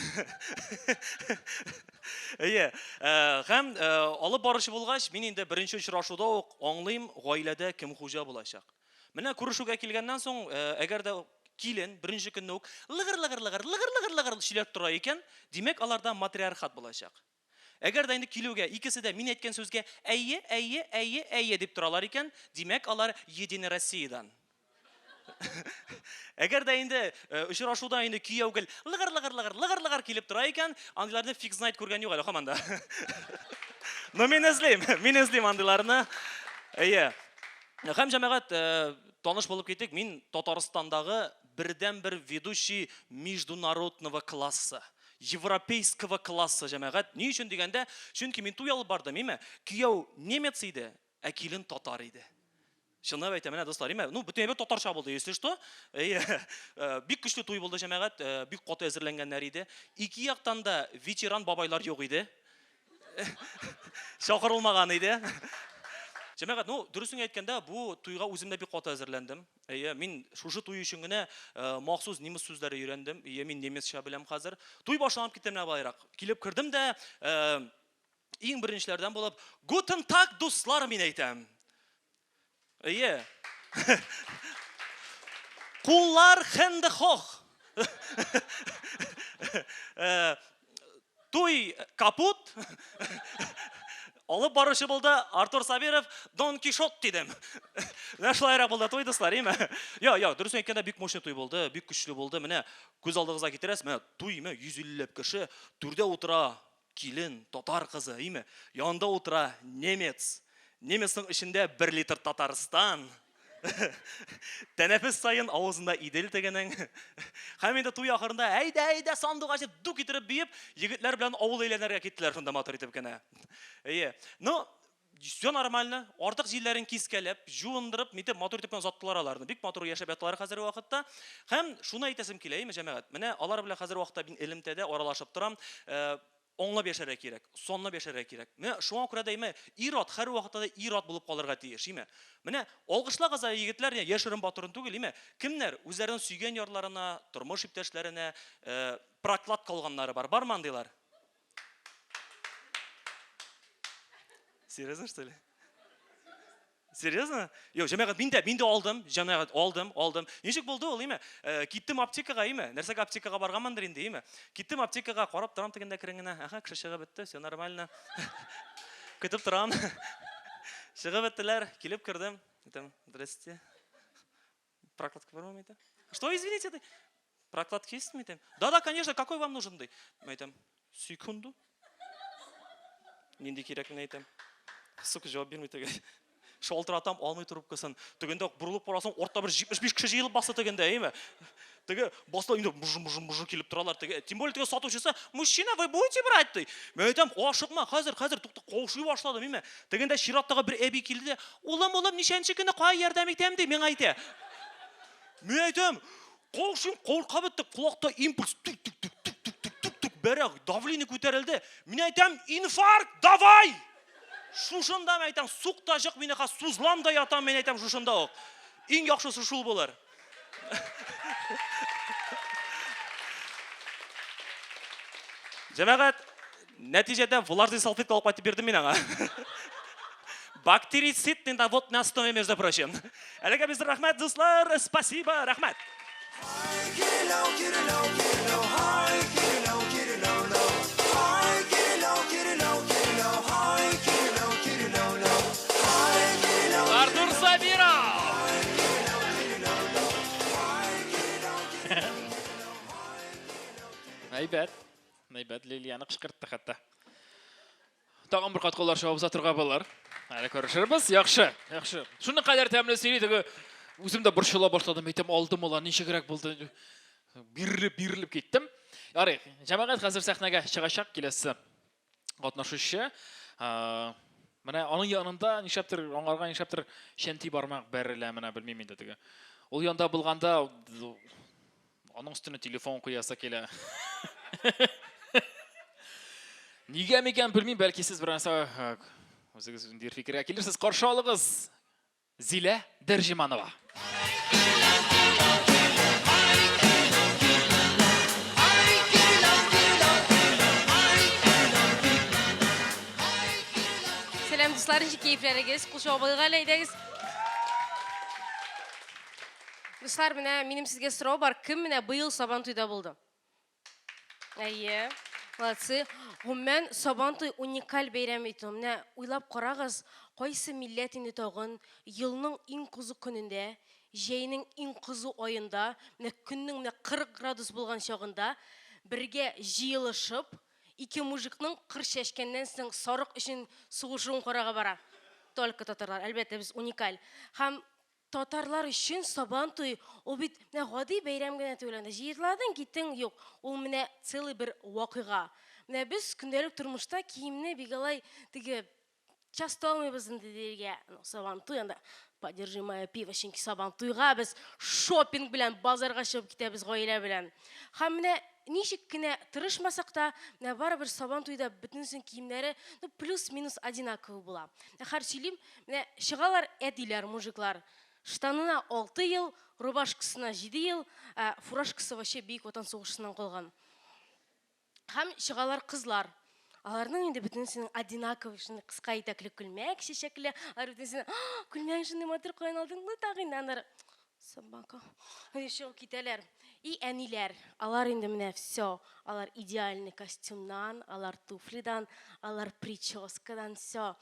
Әйе. Э, һәм э, алып баручы булгач, мин инде беренче очрашуда ук аңлыйм, гаиләдә кем хуҗа булачак. Менә күрешүгә килгәннән соң, э, әгәр дә килен беренче көнне үк лыгыр-лыгыр-лыгыр, лыгыр-лыгыр-лыгыр сөйләп тора икән, димәк, аларда матриархат булачак. Әгәр дә инде килүгә икесе дә мин әйткән сүзгә әйе, әйе, әйе, әйе дип торалар икән, димәк, алар Единая Россиядән. Әгәр дә инде э, очрашуда инде кияү гел лыгыр-лыгыр-лыгыр, лыгыр-лыгыр килеп тора икән, андыйларны фиг знает күргән юк әле һаман да. Но мин эзлим, мин эзлим андыйларны. Әйе. Һәм җәмәгать, э, таныш булып китик, мин Татарстандагы бердәнбер ведущий международного класса. Европейского класса, җәмәгать. Ни өчен дигәндә, чөнки мин туй алып бардым, име? Кияү немец иде, ә килен татар иде. Чынлап әйтәм, менә дуслар, име? Ну, бөтен әйбер татарча булды, если что. Әйе, э, бик көчле туй булды, җәмәгать, э, бик каты әзерләнгәннәр иде. Ике яктан да ветеран бабайлар юк иде. Чакырылмаган иде. Җәмәгать, ну, дөресен әйткәндә, бу туйга үзем дә бик каты әзерләндем. Әйе, мин шушы туй өчен генә э, махсус немец сүзләре өйрәндем. Әйе, мин немецча беләм хәзер. Туй башланып китте менә былайрак. Килеп кердем дә, э, иң беренчеләрдән булып, Guten Tag, дуслар, мин әйтәм. Әйе. Куллар Hände hoch. Э, Туй капут. Алып баручы булды Артур Сабиров, Дон Кишот дидем. Менә шулайрак булды туй, дуслар, име? Я, я, дөресен әйткәндә бик мощный туй булды, бик көчле булды. Менә күз алдыгызга китерәсез, менә туй, име, 150 ләп кеше, түрдә утыра килен, татар кызы, име? Янында утыра немец. Немецның эчендә бер литр Татарстан. Тәнәфес саен авызында Идел тегенең. Һәм инде туй ахырында әйдә, әйдә, сандугач дип ду китереп биеп, егетләр белән авыл әйләнергә киттеләр шунда матур итеп кенә. Әйе. Ну, все нормально. Артык җилләрен кискәләп, жуындырып, нитеп матур итеп кенә озаттылар аларны. Бик матур яшәп яталар хәзерге вакытта. Һәм шуны әйтәсем килә, әйеме, җәмәгать? Менә алар белән хәзерге вакытта мин элемтәдә аралашып торам. Э, Аңлап яшәргә кирәк, санлап яшәргә кирәк. Менә шуңа күрә дә име, ир-ат һәрвакытта да ир-ат булып калырга тиеш, име. Менә алкышлагыз әле, егетләр, яшерен батырын түгел, име. Кемнәр үзләренең сөйгән ярларына, тормыш иптәшләренә э, прокладка алганнары бар? Бармы андыйлар? Серьезно, что ли? Серьезно? Юк, җәмәгать, мин дә, мин дә алдым, җәмәгать, алдым, алдым. Ничек булды ул, име? Э, киттем аптекага, име? Нәрсәгә аптекага барганмындыр инде, име? Киттем аптекага, карап торам тегендә керен генә. Аха, кеше чыгып бетте, все нормально. Көтеп торам. Чыгып беттеләр, килеп кердем. Әйтәм, здрасте. Прокладка бармы, әйтәм. Что, извините, ди? Прокладки есть, әйтәм. Да, да, конечно, какой вам нужен, ди. Әйтәм, секунду. Нинди кирәк, мин әйтәм. Сука, җавап бирми теге. Шалтыратам, алмый трубкасын. Тегендә борылып карасаң, артта бер 75 кеше җыелып басты тегендә, әйеме? Теге басты инде мыжы мыжы мыжы килеп торалар. Теге, тем более теге сатучысы, мужчина, вы будете брать, ди. Мин әйтәм, ашыкма, хәзер, хәзер, тукта, каушый башладым, әйеме? Тегендә чираттагы бер әби килде дә, улым, улым, ничәнче көне кая ярдәм итәм, ди, миңа әйтә. Мин әйтәм, каушыйм, курка беттек, колакта импульс, тук-тук-тук-тук-тук-тук-тук бәрә, давление күтәрелде. Мин әйтәм, инфаркт, давай! Шушында мин әйтәм, сук та җык, мин хәзер сузлам да ятам, мин әйтәм, шушында ук. Иң яхшысы шул булыр. Җәмәгать, нәтиҗәдә влажный салфетка алып кайтып бирдем мин аңа. Бактерицидный на вот на основе, между прочим. Әлегә без рәхмәт, дуслар, спасибо, рәхмәт. Артур Сабиров! Әйбәт. Әйбәт, Лилияны кычкыртты хәтта. Тагын бер кат куллар чабып озатырга булыр. Әле күрешербез. Яхшы, яхшы. Шуны кадәр тәмле сөйли, теге үзем дә борчыла башладым. Әйтәм, алдым ала, ничегрәк булды. Бирелеп, бирелеп киттем. Ярый, җәмәгать хәзер сәхнәгә чыгачак киләсе катнашучы. Менә аның янында нишләптер, аңарга нишләптер чәнти бармак бәрелә, менә белмим инде теге. Ул янда булганда Аның өстенә телефон куясы килә. Нигә микән белмим, бәлки сез бер нәрсә э, үзегез ниндидер фикергә килерсез. Каршы алыгыз Зилә Дәрҗеманова. Сәлам, дуслар, ничек кәефләрегез? Кул чабып алыйк әле, әйдәгез. Дуслар, менә минем сезгә сорау бар. Кем менә быел Сабантуйда булды? Әйе, молодцы. Гомумән, Сабантуй уникаль бәйрәм бит ул. Менә уйлап карагыз, кайсы милләт инде тагын елның иң кызу көнендә, җәйнең иң кызу аенда, менә көннең менә 40 градус булган чагында бергә җыелышып, ике мужикның кыр чәчкәннән соң сарык өчен сугышуын карарга бара. Только татарлар, әлбәттә, без уникаль. Һәм Татарлар өчен Сабантуй ул бит менә гади бәйрәм генә түгел, анда җыерладың, киттең, юк, ул менә целый бер вакыйга. Менә без көндәлек тормышта киемне бик алай теге часто алмыйбыз инде дияргә. Ну, Сабантуй анда подержи мое пиво, чөнки Сабантуйга без шопинг белән базарга чыгып китәбез гаилә белән. Һәм менә ничек кенә тырышмасак та, менә барыбер Сабантуйда бөтенесенең киемнәре ну плюс-минус одинаковый була. Хәр сөйлим, Менә чыгалар әтиләр, мужиклар. Штанына 6 ел, рубашкасына 7 ел, ә фуражкасы вообще Бөек Ватан сугышыннан калган. Һәм чыгалар кызлар. Аларның инде бөтенесенең одинаковый шундый кыска итәкле күлмәк, чәчәкле. Алар бөтенесенең, күлмәгең шундый матур, каян алдың? Ну, тагын инде аннары собака. И чыгып китәләр. И әниләр, алар инде менә все, алар идеальный костюмнан, алар туфлидан, алар прическадан, все.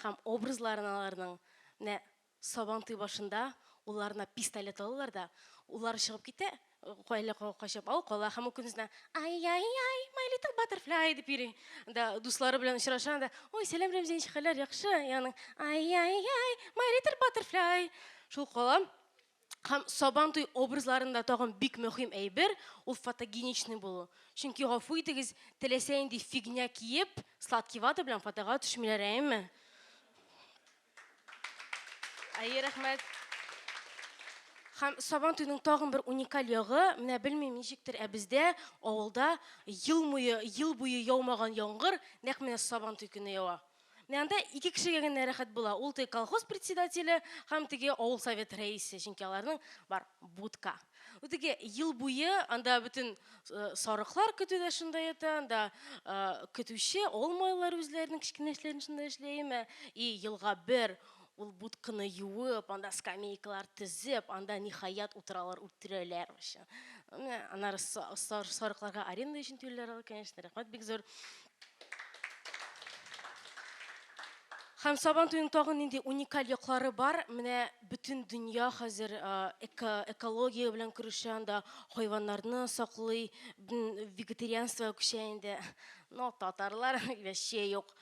Һәм образларын аларның менә Сабантуй башында улларына пистолет алалар да, уллары чыгып китә, әллә кая качып, ә ул кала һәм ул көндезенә ай-яй-яй, my little butterfly дип йөри. Да, дуслары белән очраша да, ой, сәлам, Рәмзия, ничек хәлләр, яхшы, яның ай-яй-яй, my little butterfly. Шул кала. Һәм Сабантуй образларында тагын бик мөһим әйбер, ул фотогеничный булу. Чөнки, гафу итегез, теләсә нинди фигня киеп, сладкий вата белән фотога төшмиләр, әйеме? Әйе, рәхмәт. Һәм Сабан туеның тагын бер уникаль ягы, менә белмим ничектер, ә бездә авылда ел буе, ел буе яумаган яңгыр нәкъ менә Сабан туй көне ява. Менә анда ике кешегә генә рәхәт була. Ул теге колхоз председателе һәм теге авыл советы рәисе, чөнки аларның бар будка. Ул теге ел буе анда бөтен э, сарыклар көтүдә шунда ята, анда э, көтүче алмайлар үзләренең кечкенә эшләрен шунда эшләйме. И елга бер Ул будканы юып, анда скамейкалар төзеп, анда ниһаять утыралар, үтерәләр вообще. Менә аннары сарыкларга аренда өчен түлиләр алар, конечно, рәхмәт бик зур. Һәм Сабан туеның тагын нинди уникаль яклары бар? Менә бөтен дөнья хәзер эко, экология белән көрәшә, анда хайваннарны саклый, вегетарианство күчә инде. Но татарлар вообще юк.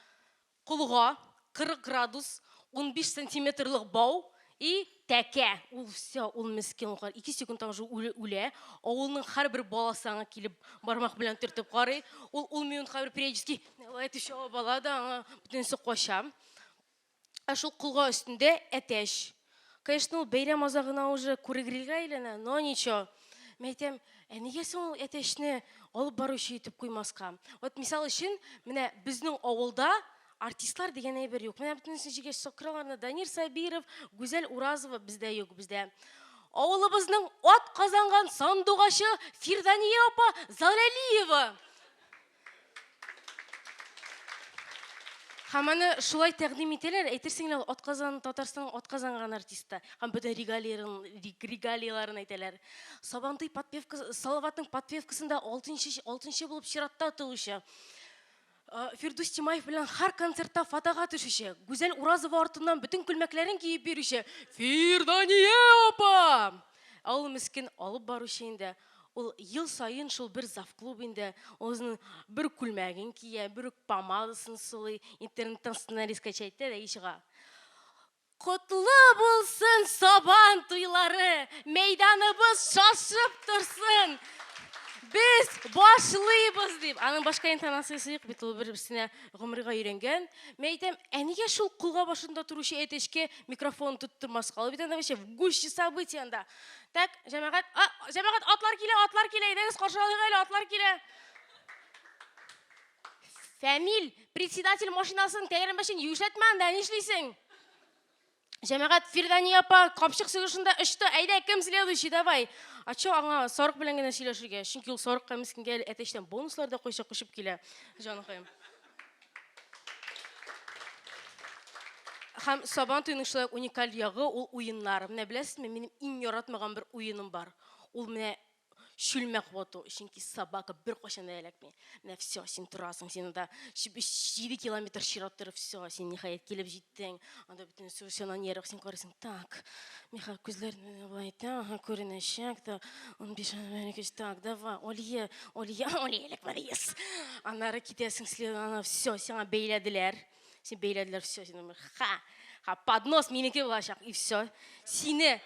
Колга, 40 градус, 15 сантиметрлык бау и тәкә. Ул все, ул мескен, ул 2 секундтан уже үлә. Авылның һәрбер баласы аңа килеп бармак белән төртеп карый. Ул ул минутка бер периодически алай итеп чабып ала да, аңа бөтенесе кача. Ә шул колга өстендә әтәч. Конечно, ул бәйрәм азагына уже курегрильгә әйләнә, но ничего. Мин әйтәм, ә нигә соң ул әтәчне алып баручы итеп куймаска? Вот мисал өчен, менә безнең авылда артистлар дигән әйбер юк. Менә бөтенесен җигәч сокраларны Данир Сабиров, Гүзәл Уразова бездә юк, бездә. Авылыбызның ат казанган сандугачы Фирдания апа Залалиева. Һәм аны шулай тәкъдим итәләр, әйтерсең лә ул атказан, Татарстанның атказанган артисты. Һәм бөтен регалияләрен, регалияләрен әйтәләр. Сабантуй подпевка, Салаватның подпевкасында алтынчы, алтынчы булып чиратта торучы. Фирдүс Тимаев белән һәр концертта фотога төшүче, Гүзәл Уразова артыннан бөтен күлмәкләрен киеп йөрүче Фирдания апа! Ә ул мескен алып баручы инде. Ул ел саен шул бер завклуб инде, ул үзенең бер күлмәген кия, бер үк помадасын сылый, интернеттан сценарий скачать итә дә и чыга. Котлы булсын Сабан туйлары, мәйданыбыз шашып торсын! Без башлыйбыз дип. Аның башка интонациясе юк бит, ул бер-берсенә гомергә өйрәнгән. Мин әйтәм, ә нигә шул колга башында торучы әтәчкә микрофон тоттырмаска? Ул бит анда вообще в гуще событий анда. Так, җәмәгать, а, җәмәгать, атлар килә, атлар килә, әйдәгез каршы алыйк әле, атлар килә. Фәмил, председатель машинасын тәгәрмәчен юешләтмә анда, нишлисең? Җәмәгать, Фирдания апа, капчык сыгышында очты, әйдә, кем следующий, давай. А чё аңа сарык белән генә сөйләшергә? Чөнки ул сарыкка мескенгә әле әтәчтән бонуслар да кайчак очып килә, җаныкаем. Һәм Сабан туеның шулай ук уникаль ягы ул уеннар. Менә беләсезме, минем иң яратмаган бер уеным бар. Ул менә чүлмәк вату, чөнки собака беркайчан да эләкми. Менә все, син торасың, син анда 7 километр чират торып, все, син ниһаять килеп җиттең. Анда бөтен все на нервах, син карыйсың, так, Миха күзләрен болай итә, ага, күренәчәк, так, 15, 12, так, давай, Олье, Олье, Олье эләкмәде, yes. Аннары китәсең, ана, все, сиңа бәйләделәр. Син бәйләделәр, все, син ха, ха, поднос минеке булачак, и все. Сине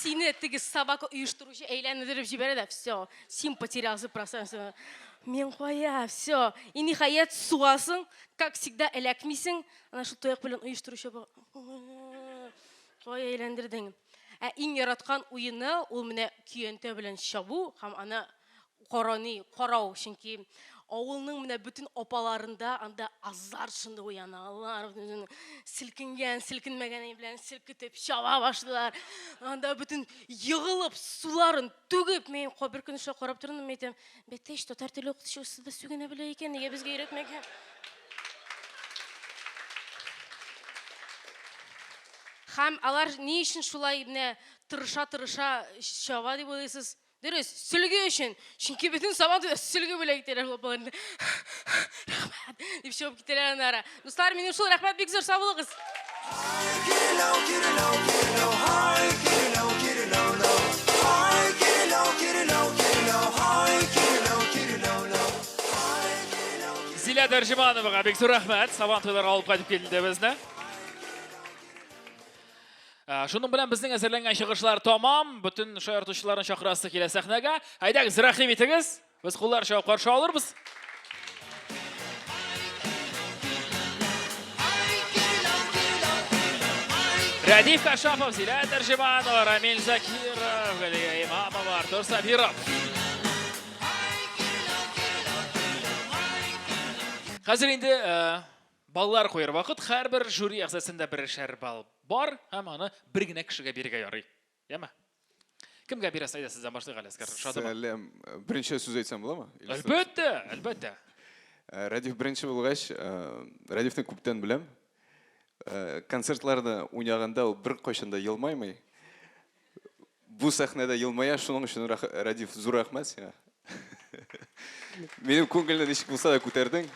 сине теге собака оештыручы әйләндереп җибәрә дә, все, син потерялся пространство. Мин кая, все. И ниһаять сугасың, как всегда эләкмисең. Ана шул тояк белән оештыручы кая әйләндердең. Ә иң яраткан уены ул менә көянтә белән чабу һәм аны Карани, карау, чөнки авылның менә бөтен апаларында анда азарт шундый уяна. Алар селкенгән, селкенмәгән белән селкетеп чаба башлыйлар. Анда бөтен егылып, суларын түгеп, мин бер көн шулай карап тордым, мин әйтәм, бәтәч, татар теле укытучысы да сүгенә белә икән, нигә безгә өйрәтмәгән? Һәм алар ни өчен шулай менә тырыша-тырыша чаба дип уйлыйсыз? Дөрес, сөлге өчен. Чөнки бөтен Сабан туйда сөлге бүләк итәләр ул апаларны. Рәхмәт, дип чыгып китәләр аннары. Дуслар, минем шул, рәхмәт бик зур, сау булыгыз. Зилә Дәрҗемановага бик зур рәхмәт. Сабан туйларга алып кайтып килде безне. Ә, шуның белән безнең әзерләнгән чыгышлар тамам. Бөтен шаяртучыларны чакырасы килә сәхнәгә. Әйдәгез, рәхим итегез. Без куллар чабып каршы алырбыз. Рәдиф Кашапов, Зилә Тәрҗеманова, Рамил Закиров, Галия Имамова, Артур Сабиров. Хәзер инде э, баллар куер вакыт. Һәрбер жюри әгъзасында берешәр балл бар һәм аны бер генә кешегә бирергә ярый. Яме? Кемгә бирәсез? Әйдә, сездән башлыйк әле, Әскәр. Ошадымы? Сәлам. Беренче сүз әйтсәм буламы? Әлбәттә, әлбәттә. Э, Рәдиф беренче булгач, э, Рәдифне күптән беләм. Э, концертларда уйнаганда ул беркайчан да елмаймый. Бу сәхнәдә елмая, шуның өчен Рәдиф зур рәхмәт сиңа. Минем күңелне ничек булса да күтәрдең.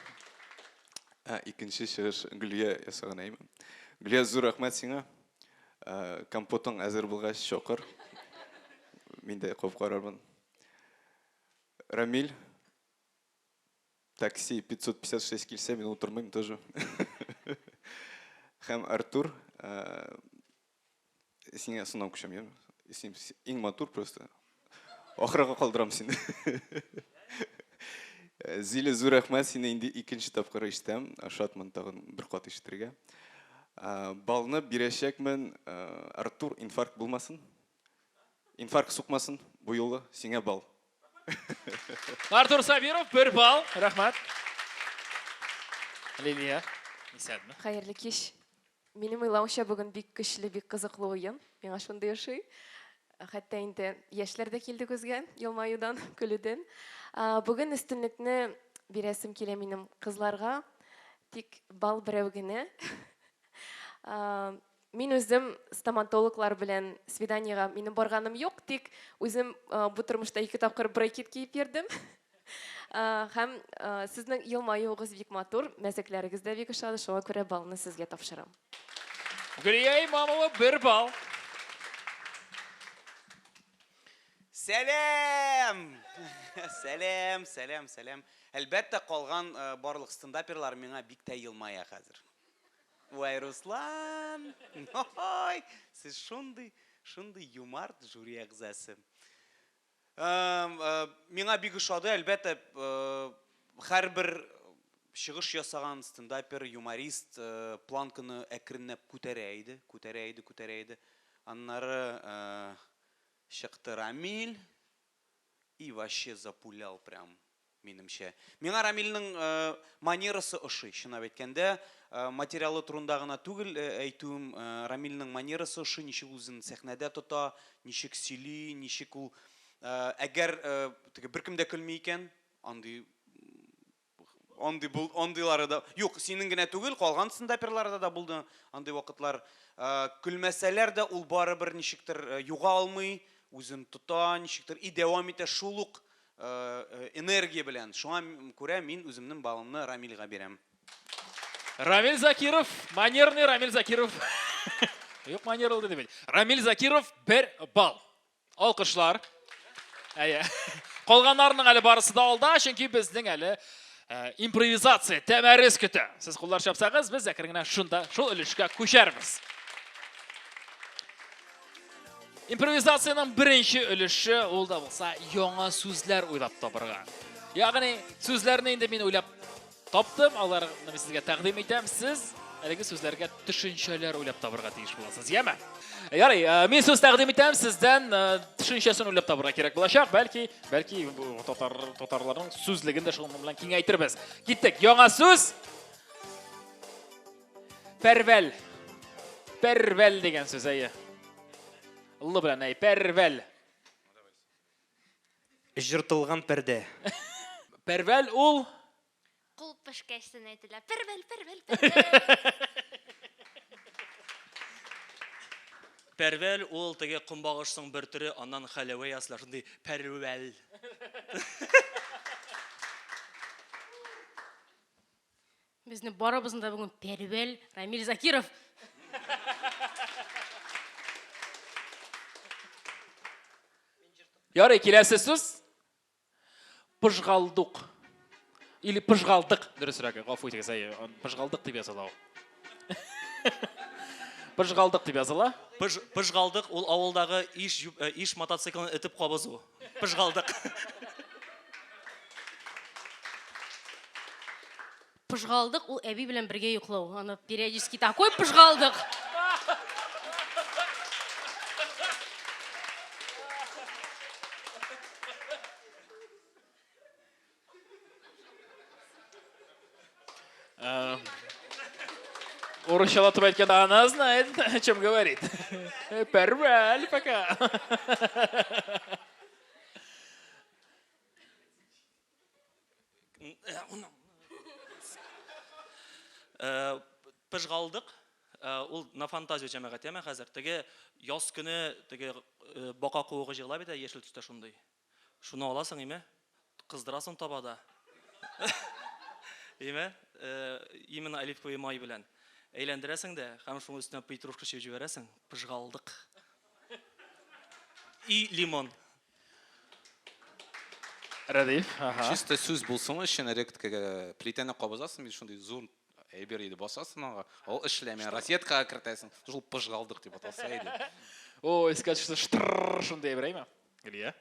Ә, икенче чыгыш Гөлия ясаган әйме. Гөлия, зур рәхмәт сиңа. Ә, компотың әзер булгач, чакыр. Мин дә кабып карармын. Рамиль, такси 556 килсә, мин утырмыйм тоже. Һәм Артур, ә, сиңа сынау күчәм, яме? Син иң матур просто. Ахырга калдырам сине. Зилә, зур рәхмәт, сине инде икенче тапкыр ишетәм. Шатмын тагын бер кат ишетергә. Балны бирәчәкмен, Артур, инфаркт булмасын. Инфаркт сукмасын бу юлы, сиңа бал. Артур Сабиров, бер балл. Рәхмәт. Лилия, исәнме? Хәерле кич. Минем уйлавымча, бүген бик көчле, бик кызыклы уен. Миңа шундый ошый. Хәтта инде яшьләр дә килде күзгә, елмаюдан, көлүдән. Бүген өстенлекне бирәсем килә минем кызларга. Тик балл берәү генә. Мин үзем стоматологлар белән свиданиега минем барганым юк, тик үзем бу тормышта ике тапкыр брекет киеп йөрдем. Һәм сезнең елмаюыгыз бик матур, мәзәкләрегез дә бик ошады, шуңа күрә баллны сезгә тапшырам. Гөлия Имамова бер балл. Сәлам! Сәлам, сәлам, сәлам. Әлбәттә, калган барлык стендаперлар миңа бик тә елмая хәзер. Вай, Руслан! Ой, сез шундый, шундый юмарт жюри әгъзасы. Миңа бик ошады, әлбәттә, һәрбер чыгыш ясаган стендапер, юморист планканы әкренләп күтәрә иде, күтәрә иде, күтәрә иде. Аннары чыкты Рамиль и вообще запулял прям. Минемчә. Миңа Рамилнең манерасы ошый, чынлап әйткәндә. Материалы турында гына түгел әйтүем, Рамилнең манерасы ошый, ничек үзен сәхнәдә тота, ничек сөйли, ничек ул әгәр теге беркем дә көлми икән, андый андый бул, андыйлары да юк, синең генә түгел, калган стендаперларда да булды андый вакытлар. Көлмәсәләр дә ул барыбер ничектер югалмый, үзен тота, ничектер и дәвам итә шул ук энергия белән. Шуңа күрә мин үземнең балымны Рамильгә бирәм. Рамиль Закиров, манерный Рамиль Закиров. Юк, манерлы дип әйт. Рамиль Закиров бер балл. Алкышлар. Әйе. Калганнарының әле барысы да алда, чөнки безнең әле э, импровизация, тәмәрес көтә. Сез куллар чапсагыз, без әкрен генә шунда, шул өлешкә күчәрбез. Импровизациянең беренче өлеше ул да булса яңа сүзләр уйлап табырга. Ягъни сүзләрне инде мин уйлап таптым, аларны мин сезгә тәкъдим итәм. Сез әлеге сүзләргә төшенчәләр уйлап табырга тиеш буласыз, яме? Ярый, э, мин сүз тәкъдим итәм, сездән э, төшенчәсен уйлап табырга кирәк булачак. Бәлки, бәлки татар татарларның сүзлеген дә шуның белән киңәйтербез. Киттек. Яңа сүз. Пәрвәл. Пәрвәл дигән сүз, әйе. Л белән, әй, пәрвәл. Җыртылган пәрдә. Пәрвәл ул Кул пешкәчтен әйтелә. Пәрвәл, пәрвәл, пәрвәл. Пәрвәл ул теге комбагышның бер төре, аннан хәләвә ясыйлар, шундый пәрвәл. Безне барыбызны да бүген пәрвәл Рамиль Закиров. Ярый, киләсе сүз. Пыжгалдук. Или пыжгалдык, дөресрәге, гафу итегез, әйе, пыжгалдык дип языла ул. Пыжгалдык дип языла. Пыж, пыжгалдык ул авылдагы иш, э, иш мотоциклын этеп кабызу. Пыжгалдык. Пыжгалдык ул әби белән бергә йоклау. Аны периодически такой пыжгалдык. Э, Урысчалатып әйткәндә, она знает, о чем говорит. Порвали пока. Э, пыжгалдык э, ул на фантазию җәмәгать яме хәзер теге яз көне теге э, бака куыгы җыела бит яшел төстә шундый шуны аласың име кыздырасың табада име именно оливковый май белән әйләндерәсең дә һәм шуның өстенә петрушка чәчеп җибәрәсең пыжгалдык и лимон Рәдиф, ага. Чисто сүз булсын өчен ректкага плитәне кабызасың бит шундый зур әйбер иде басасың аңа, ул эшләми, розеткага кертәсең, шул пыжгалдык дип аталса иде. О, искә төште, штрррр шундый әйбер, әйме? Гөлия.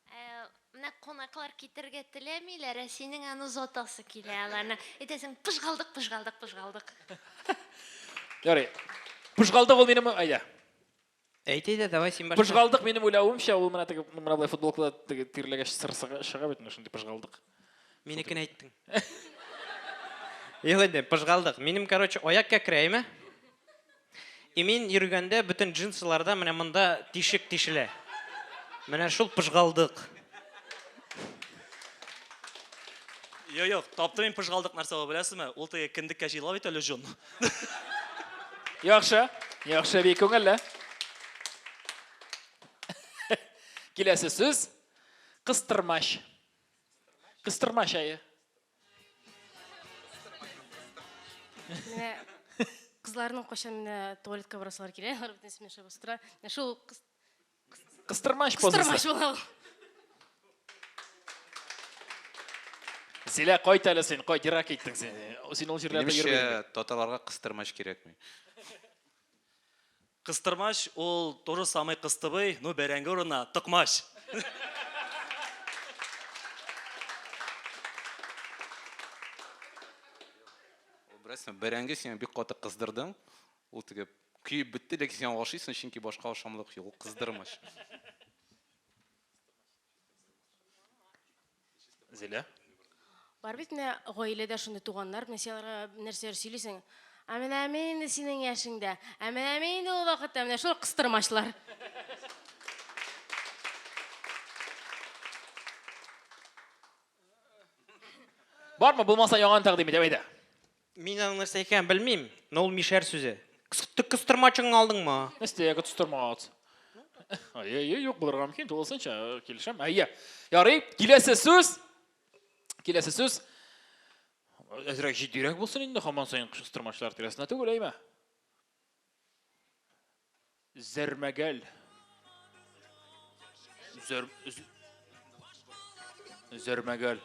Э, менә кунаклар китергә теләмиләр, ә синең аны озатасы килә аларны. Әйтәсең, пыжгалдык, пыжгалдык, пыжгалдык. Ярый. Пыжгалдык ул минем, әйдә. Әйт әйдә, давай син башла. Пыжгалдык минем уйлавымча, ул менә теге менә болай футболкада теге тирләгәч сыр чыга бит, менә шундый пыжгалдык. Минекен әйттең. Юк инде, пыжгалдык. Минем, короче, аяк кәкре, әйме? И мин йөргәндә бөтен джинсыларда менә монда тишек тишелә. Менә шул пыжгалдык. Юк, юк, таптым мин пыжгалдык нәрсә ул, беләсезме? Ул теге кендеккә җыела бит әле җон. Яхшы, яхшы, бик күңелле. Киләсе сүз кыстырмач. Кыстырмач әйе. Менә кызларның кайчан менә туалетка барасылар килә, алар бөтенесе менә шулай басып тора. Менә шул Кыстырмач позасы. Кыстырмач була ул. Зилә, кайт әле син, кайт, ерак киттең син. Син ул җирләрдә Минемчә, йөрмидең. татарларга кыстырмач кирәкми. Кыстырмач ул то же самый кыстыбый, но бәрәңге урынына токмач. Ул беләсеңме, бәрәңге син бик каты кыздырдың, ул теге көеп бетте, ләкин син ашыйсың, чөнки башка ашамлык юк, ул кыздырмач. Зилә. Бар бит менә гаиләдә шундый туганнар, менә син аларга нәрсәләр сөйлисең. Ә менә мин инде синең яшеңдә, ә менә мин инде ул вакытта, менә шул кыстырмачлар. Бармы, булмаса яңаны тәкъдим итәм, әйдә. Мин аның нәрсә икәнен белмим, но ул мишәр сүзе. Кыстырмачыңны алдыңмы? Нәрсә, кыстырмач? Әйе, әйе, юк булырга мөмкин, тулысынча килешәм. Әйе. Ярый, киләсе сүз. Киләсе сүз. Әзрәк җитдирәк булсын инде, һаман саен кыстырмачлар тирәсендә түгел, әйме? Зәрмәгәл. Зәр... Зәрмәгәл.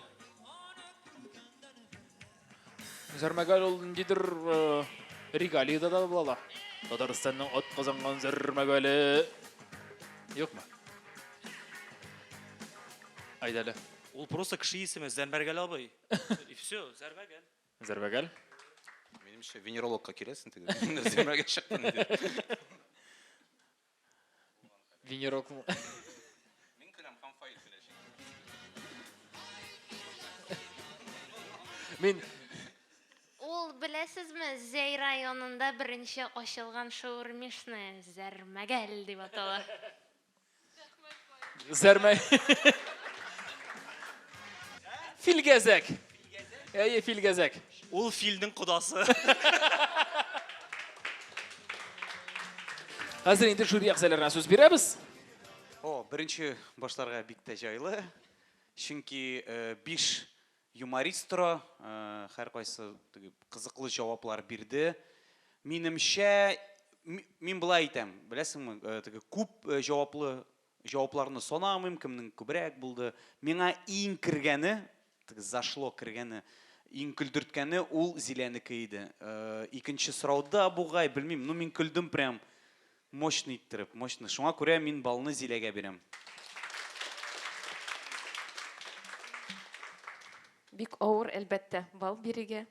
Зәрмәгәл ул ниндидер э, регалиядә дә була ала. Татарстанның ат казанган зәрмәгәле. Юкмы? Айда әле. Ул просто кеше исеме, Зәрмәргәл абый. И все, Зәрмәгәл. Зәрбәгәл. Минемчә, венерологка киләсең теге. Зәрмәгә чыктың дип. Венеролог. Мин көләм һәм Фаил көлә Мин Ул, беләсезме, Зәй районында беренче ачылган шаурмишная Зәрмәгәл дип атала. Зәрмә. Филгәзәк. Әйе, филгәзәк. Ул филнең кодасы. Хәзер инде жюри әгъзаларына сүз бирәбез. О, беренче башларга бик тә җайлы. Чөнки э, биш Юморист тора, һәркайсы теге кызыклы җаваплар бирде. Минемчә, мин болай әйтәм, беләсеңме, теге күп җаваплы җавапларны санамыйм, кемнең күбрәк булды. Миңа иң кергәне, теге зашло кергәне, иң көлдерткәне ул Зиләнеке иде. Икенче сорауда бугай, белмим, ну мин көлдем прям. Мощный иттереп, мощный. Шуңа күрә мин баллны Зиләгә бирәм. Бик авыр, әлбәттә, балл бирергә.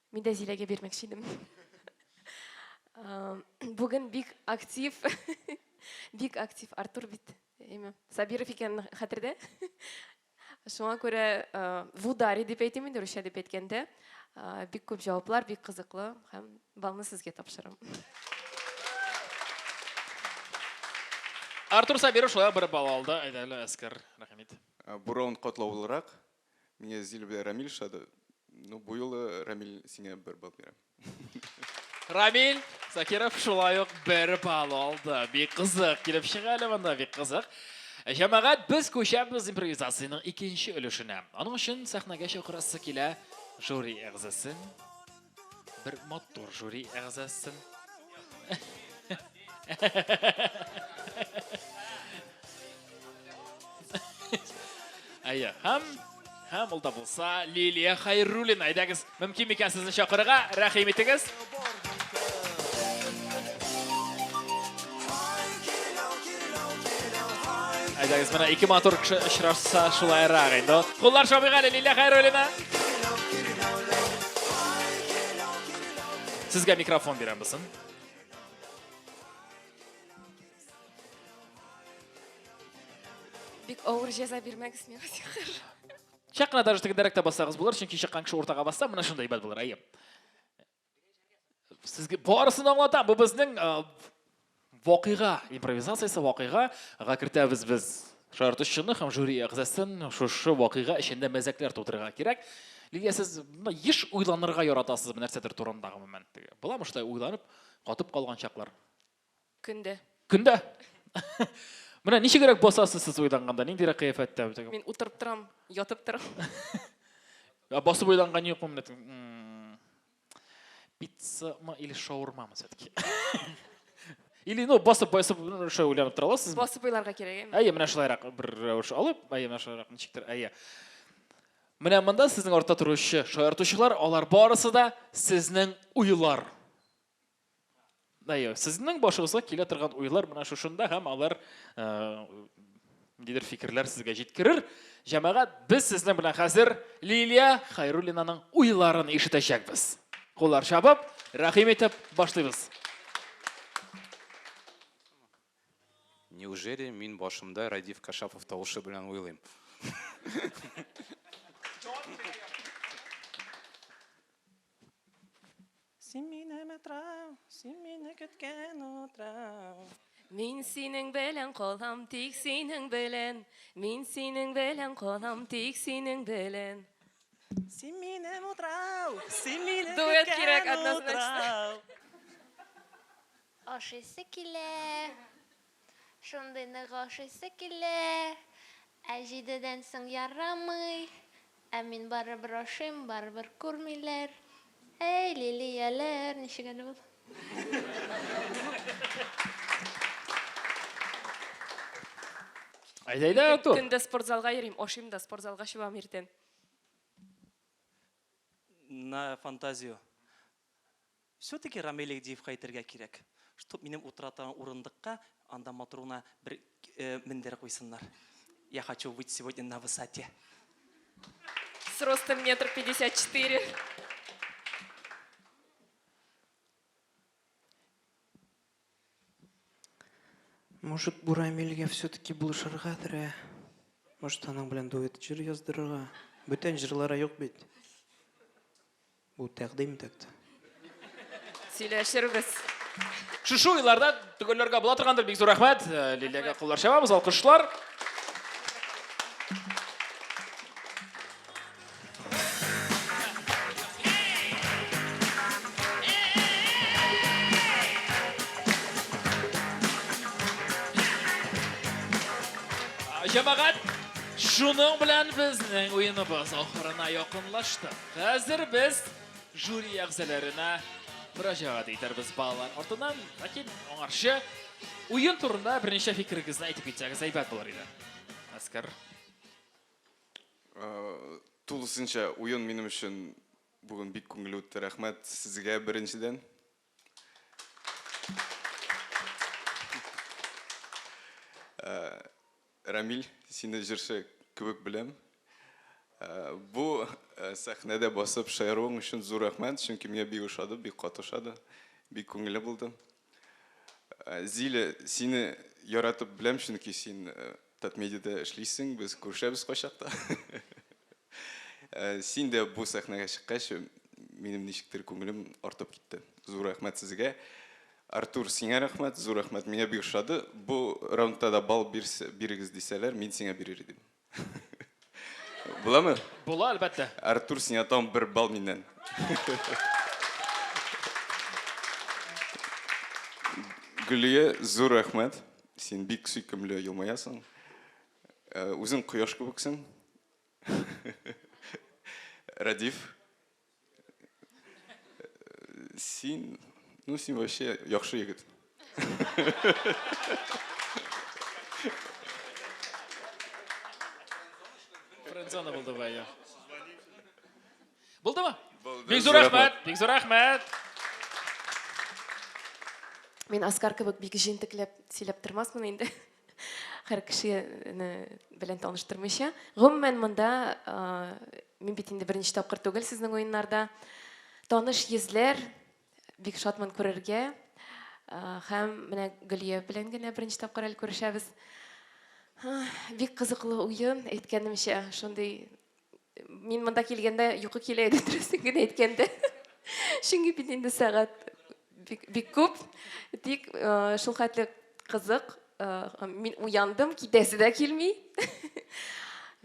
Мин дә Зиләгә бирмәкче идем. Бүген бик актив, бик актив Артур бит, әйме, Сабиров икәнен хәтердә. Шуңа күрә в ударе дип әйтим инде, русча дип әйткәндә, бик күп җаваплар, бик кызыклы һәм баллны сезгә тапшырам. Артур Сабиров шулай бер балл алды. Әйдә әле, Әскәр, рәхим ит. Бу раунд катлаулырак. Миңа Зилә белән Рамил ошады. Ну, бу юлы Рамил сиңа бер балл бирәм. Рамил Закиров шулай ук бер балл алды. Бик кызык килеп чыга әле монда, бик кызык. Җәмәгать, без күчәбез импровизациянең икенче өлешенә. Аның өчен сәхнәгә чакырасы килә жюри әгъзасын. Бер матур жюри әгъзасын. Әйе, һәм һәм ул да булса Лилия Хайруллина. Әйдәгез, мөмкин микән сезне чакырырга? Рәхим итегез. Әйдәгез, менә ике матур кеше очрашса шулайрак инде. Куллар чабыйк әле Лилия Хайруллина. Сезгә микрофон бирәм, булсын. Бик авыр җәза бирмәгез миңа, зинһар. Чак кына даже тегендәрәк тә бассагыз булыр, чөнки чыккан кеше уртага басса, менә шундый әйбәт булыр, әйе. Сезгә барысын аңлатам. Бу безнең вакыйга импровизациясе, вакыйгага кертәбез без шаяртучыны һәм жюри әгъзасын шушы вакыйга эчендә мәзәкләр тудырырга кирәк. Лилия, сез еш уйланырга яратасызмы нәрсәдер турында гомумән? Буламы шулай уйланып, катып калган чаклар? Көндә. Көндә? Менә ничегрәк басасыз сез уйланганда, ниндирәк кыяфәттә? Мин утырып торам, ятып торам. Ә басып уйланган юкмы менә? Пиццамы или шаурмамы все-таки? Или, ну, басып, басып, шулай уйланып тора аласызмы? Басып уйларга кирәк, әйе. Әйе, менә шулайрак бер рәвеш алып, әйе, менә шулайрак ничектер, әйе. Менә монда сезнең артта торучы шаяртучылар, алар барысы да сезнең уйлар. Әйе, сезнең башыгызга килә торган уйлар менә шушында һәм алар ниндидер фикерләр сезгә җиткерер. Җәмәгать, без сезнең белән хәзер Лилия Хайруллинаның уйларын ишетәчәкбез. Куллар чабып, рәхим итеп башлыйбыз. Неужели мин башымда Радиф Кашапов тавышы белән уйлыйм? Син минем утрау, син мине көткән утрау. Мин синең белән калам, тик синең белән. Мин синең белән калам, тик синең белән. Син минем утрау, син мине Дуэт кирәк, көткән однозначно. утрау. Ашыйсы килә, шундый нык ашыйсы килә. Ә җидедән соң ярамый. Ә мин барыбер ашыйм, барыбер күрмиләр. Әй, лилияләр, ничек әле ул? Әйдә, әйдә, Артур. Көн дә спортзалга йөрим, ашыйм да спортзалга чабам иртән. На фантазию. Все-таки Рамиль Игдиевка әйтергә кирәк, чтоб минем утыра торган урындыкка анда матур гына бер мендәр куйсыннар. Я хочу быть сегодня на высоте. С ростом метр 54. Может, бу Рамилгә все-таки булышыргадыр, ә? Может, аның белән дуэт җыр яздырырга? Бүтән җырлары юк бит. Бу тәкъдим так-то. Сөйләшербез. Шушы уйларда төгәлләргә була торгандыр. Бик зур рәхмәт. Лилиягә куллар чабабыз, алкышлар. Җәмәгать, шуның белән безнең уеныбыз ахырына якынлашты. Хәзер без жюри әгъзаларына мөрәҗәгать итәрбез балалар артыннан. Ләкин аңарчы уен турында берничә фикерегезне әйтеп китсәгез әйбәт булыр иде. Әскәр. Тулысынча уен минем өчен бүген бик күңелле үтте. Рәхмәт сезгә беренчедән. Рамил, сине җырчы кебек беләм. Бу сәхнәдә басып шаяруың өчен зур рәхмәт, чөнки миңа бик ошады, бик каты ошады, бик күңелле булды. Зилә, сине яратып беләм, чөнки син Татмедиада эшлисең, без күрешәбез кайчакта. Э, син дә бу сәхнәгә чыккач, минем ничектер күңелем артып китте. Зур рәхмәт сезгә. Артур, сиңа рәхмәт, зур рәхмәт. Миңа бик ошады. Бу раундта да балл бирегез дисәләр, мин сиңа бирер идем. Буламы? Була, әлбәттә. Артур, сиңа тагын бер балл миннән. Гөлия, зур рәхмәт. Син бик сөйкемле елмаясың. Э, үзең кояш кебексең. Радиф, син, ну син вообще яхшы егет. Френдзона булды бу, әйе. Булдымы? Бик зур рәхмәт, бик зур рәхмәт. Мин Оскар кебек бик җентекләп сөйләп тормасмын инде. Һәр кешене белән таныштырмыйча. Гомумән монда мин бит инде беренче тапкыр түгел сезнең уеннарда. Таныш йөзләр, бик шатмын күрергә. Һәм менә Гөлия белән генә беренче тапкыр әле күрешәбез. Бик кызыклы уен, әйткәнемчә, шундый Мин монда килгәндә йокы килә иде, дөресен генә әйткәндә. Чөнки бит инде сәгать бик, бик күп. Тик э, шул хәтле кызык. Э, мин уяндым, китәсе дә килми.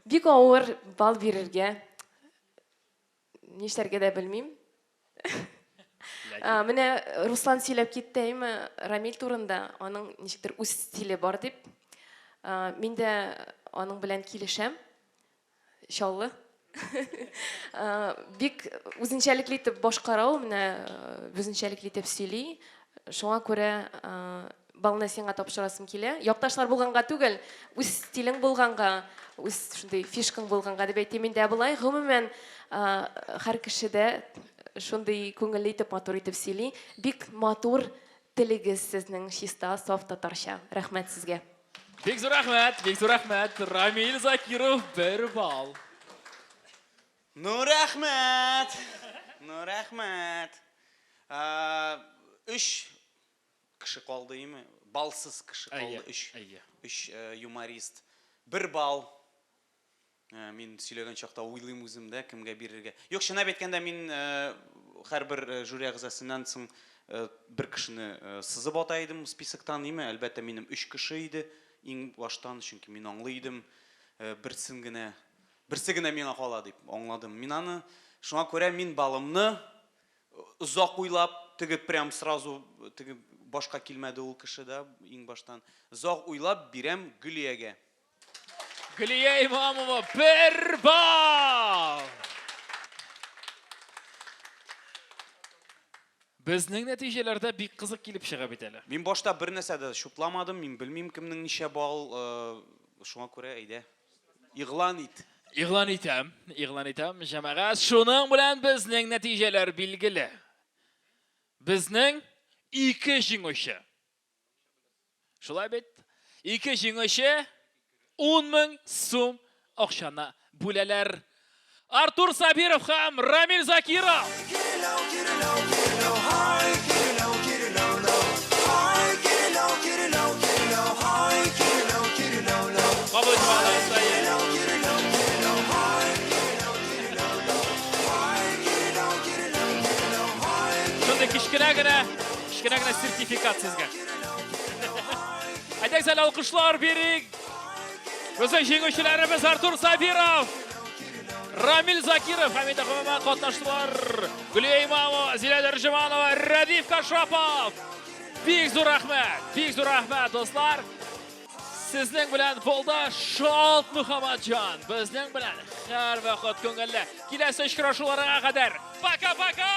Бик авыр бал бирергә. Нишләргә дә белмим. Ә, менә Руслан сөйләп китте, әйме, Рамил турында, аның ничектер үз стиле бар дип. Ә, мин дә аның белән килешәм. Чаллы. Бик үзенчәлекле итеп башкара ул, менә үзенчәлекле итеп сөйли. Шуңа күрә балны сиңа тапшырасым килә. Якташлар булганга түгел, үз стилең булганга, үз шундый фишкаң булганга дип әйтим инде. Ә болай гомумән һәр кеше дә шундый күңелле итеп, матур итеп сөйли. Бик матур телегез сезнең, чиста, саф татарча. Рәхмәт сезгә. Бик зур рәхмәт, бик зур рәхмәт. Рамил Закиров бер балл. Ну рәхмәт! Ну рәхмәт! Өч кеше калды име? Балсыз кеше калды. Өч. Өч э, юморист. Бер балл. Э, мин сөйләгән чакта уйлыйм үзем дә, кемгә бирергә. Юк, чынлап әйткәндә, мин э, һәрбер э, жюри әгъзасыннан соң бер кешене сызып ата идем списоктан, име? Әлбәттә, минем өч кеше иде иң баштан, чөнки мин аңлый идем, берсен генә, берсе генә миңа кала дип аңладым мин аны. Шуңа күрә мин балымны озак уйлап, теге прям сразу теге башка килмәде ул кеше да иң баштан. Озак уйлап бирәм Гөлиягә. Гөлия Имамова бер балл! Безнең нәтиҗәләрдә бик кызык килеп чыга бит әле. Мин башта бер нәрсә дә чутламадым, мин белмим кемнең ничә балл, э, шуңа күрә әйдә. Игълан ит. Игълан итәм, игълан итәм, җәмәгать. Шуның белән безнең нәтиҗәләр билгеле. Безнең ике җиңүче. Шулай бит? Ике җиңүче 10 мең сум акчаны бүләләр. Артур Сабиров һәм Рамил Закиров! Кабул итеп алыгыз, әйе. Шундый кечкенә генә, кечкенә генә сертификат сезгә. Әйдәгез әле алкышлар бирик. Безнең җиңүчеләребез Артур Сабиров, Рамил Закиров һәм инде гомумән катнаштылар. Гөлия Имамова, Зилә Дәрҗеманова, Рәдиф Кашапов. Бик зур рәхмәт, бик зур рәхмәт, дуслар. Сезнең белән булды Шалт Мөхәммәтҗан. Безнең белән һәрвакыт күңелле. Киләсе очрашуларга кадәр. Пока-пока!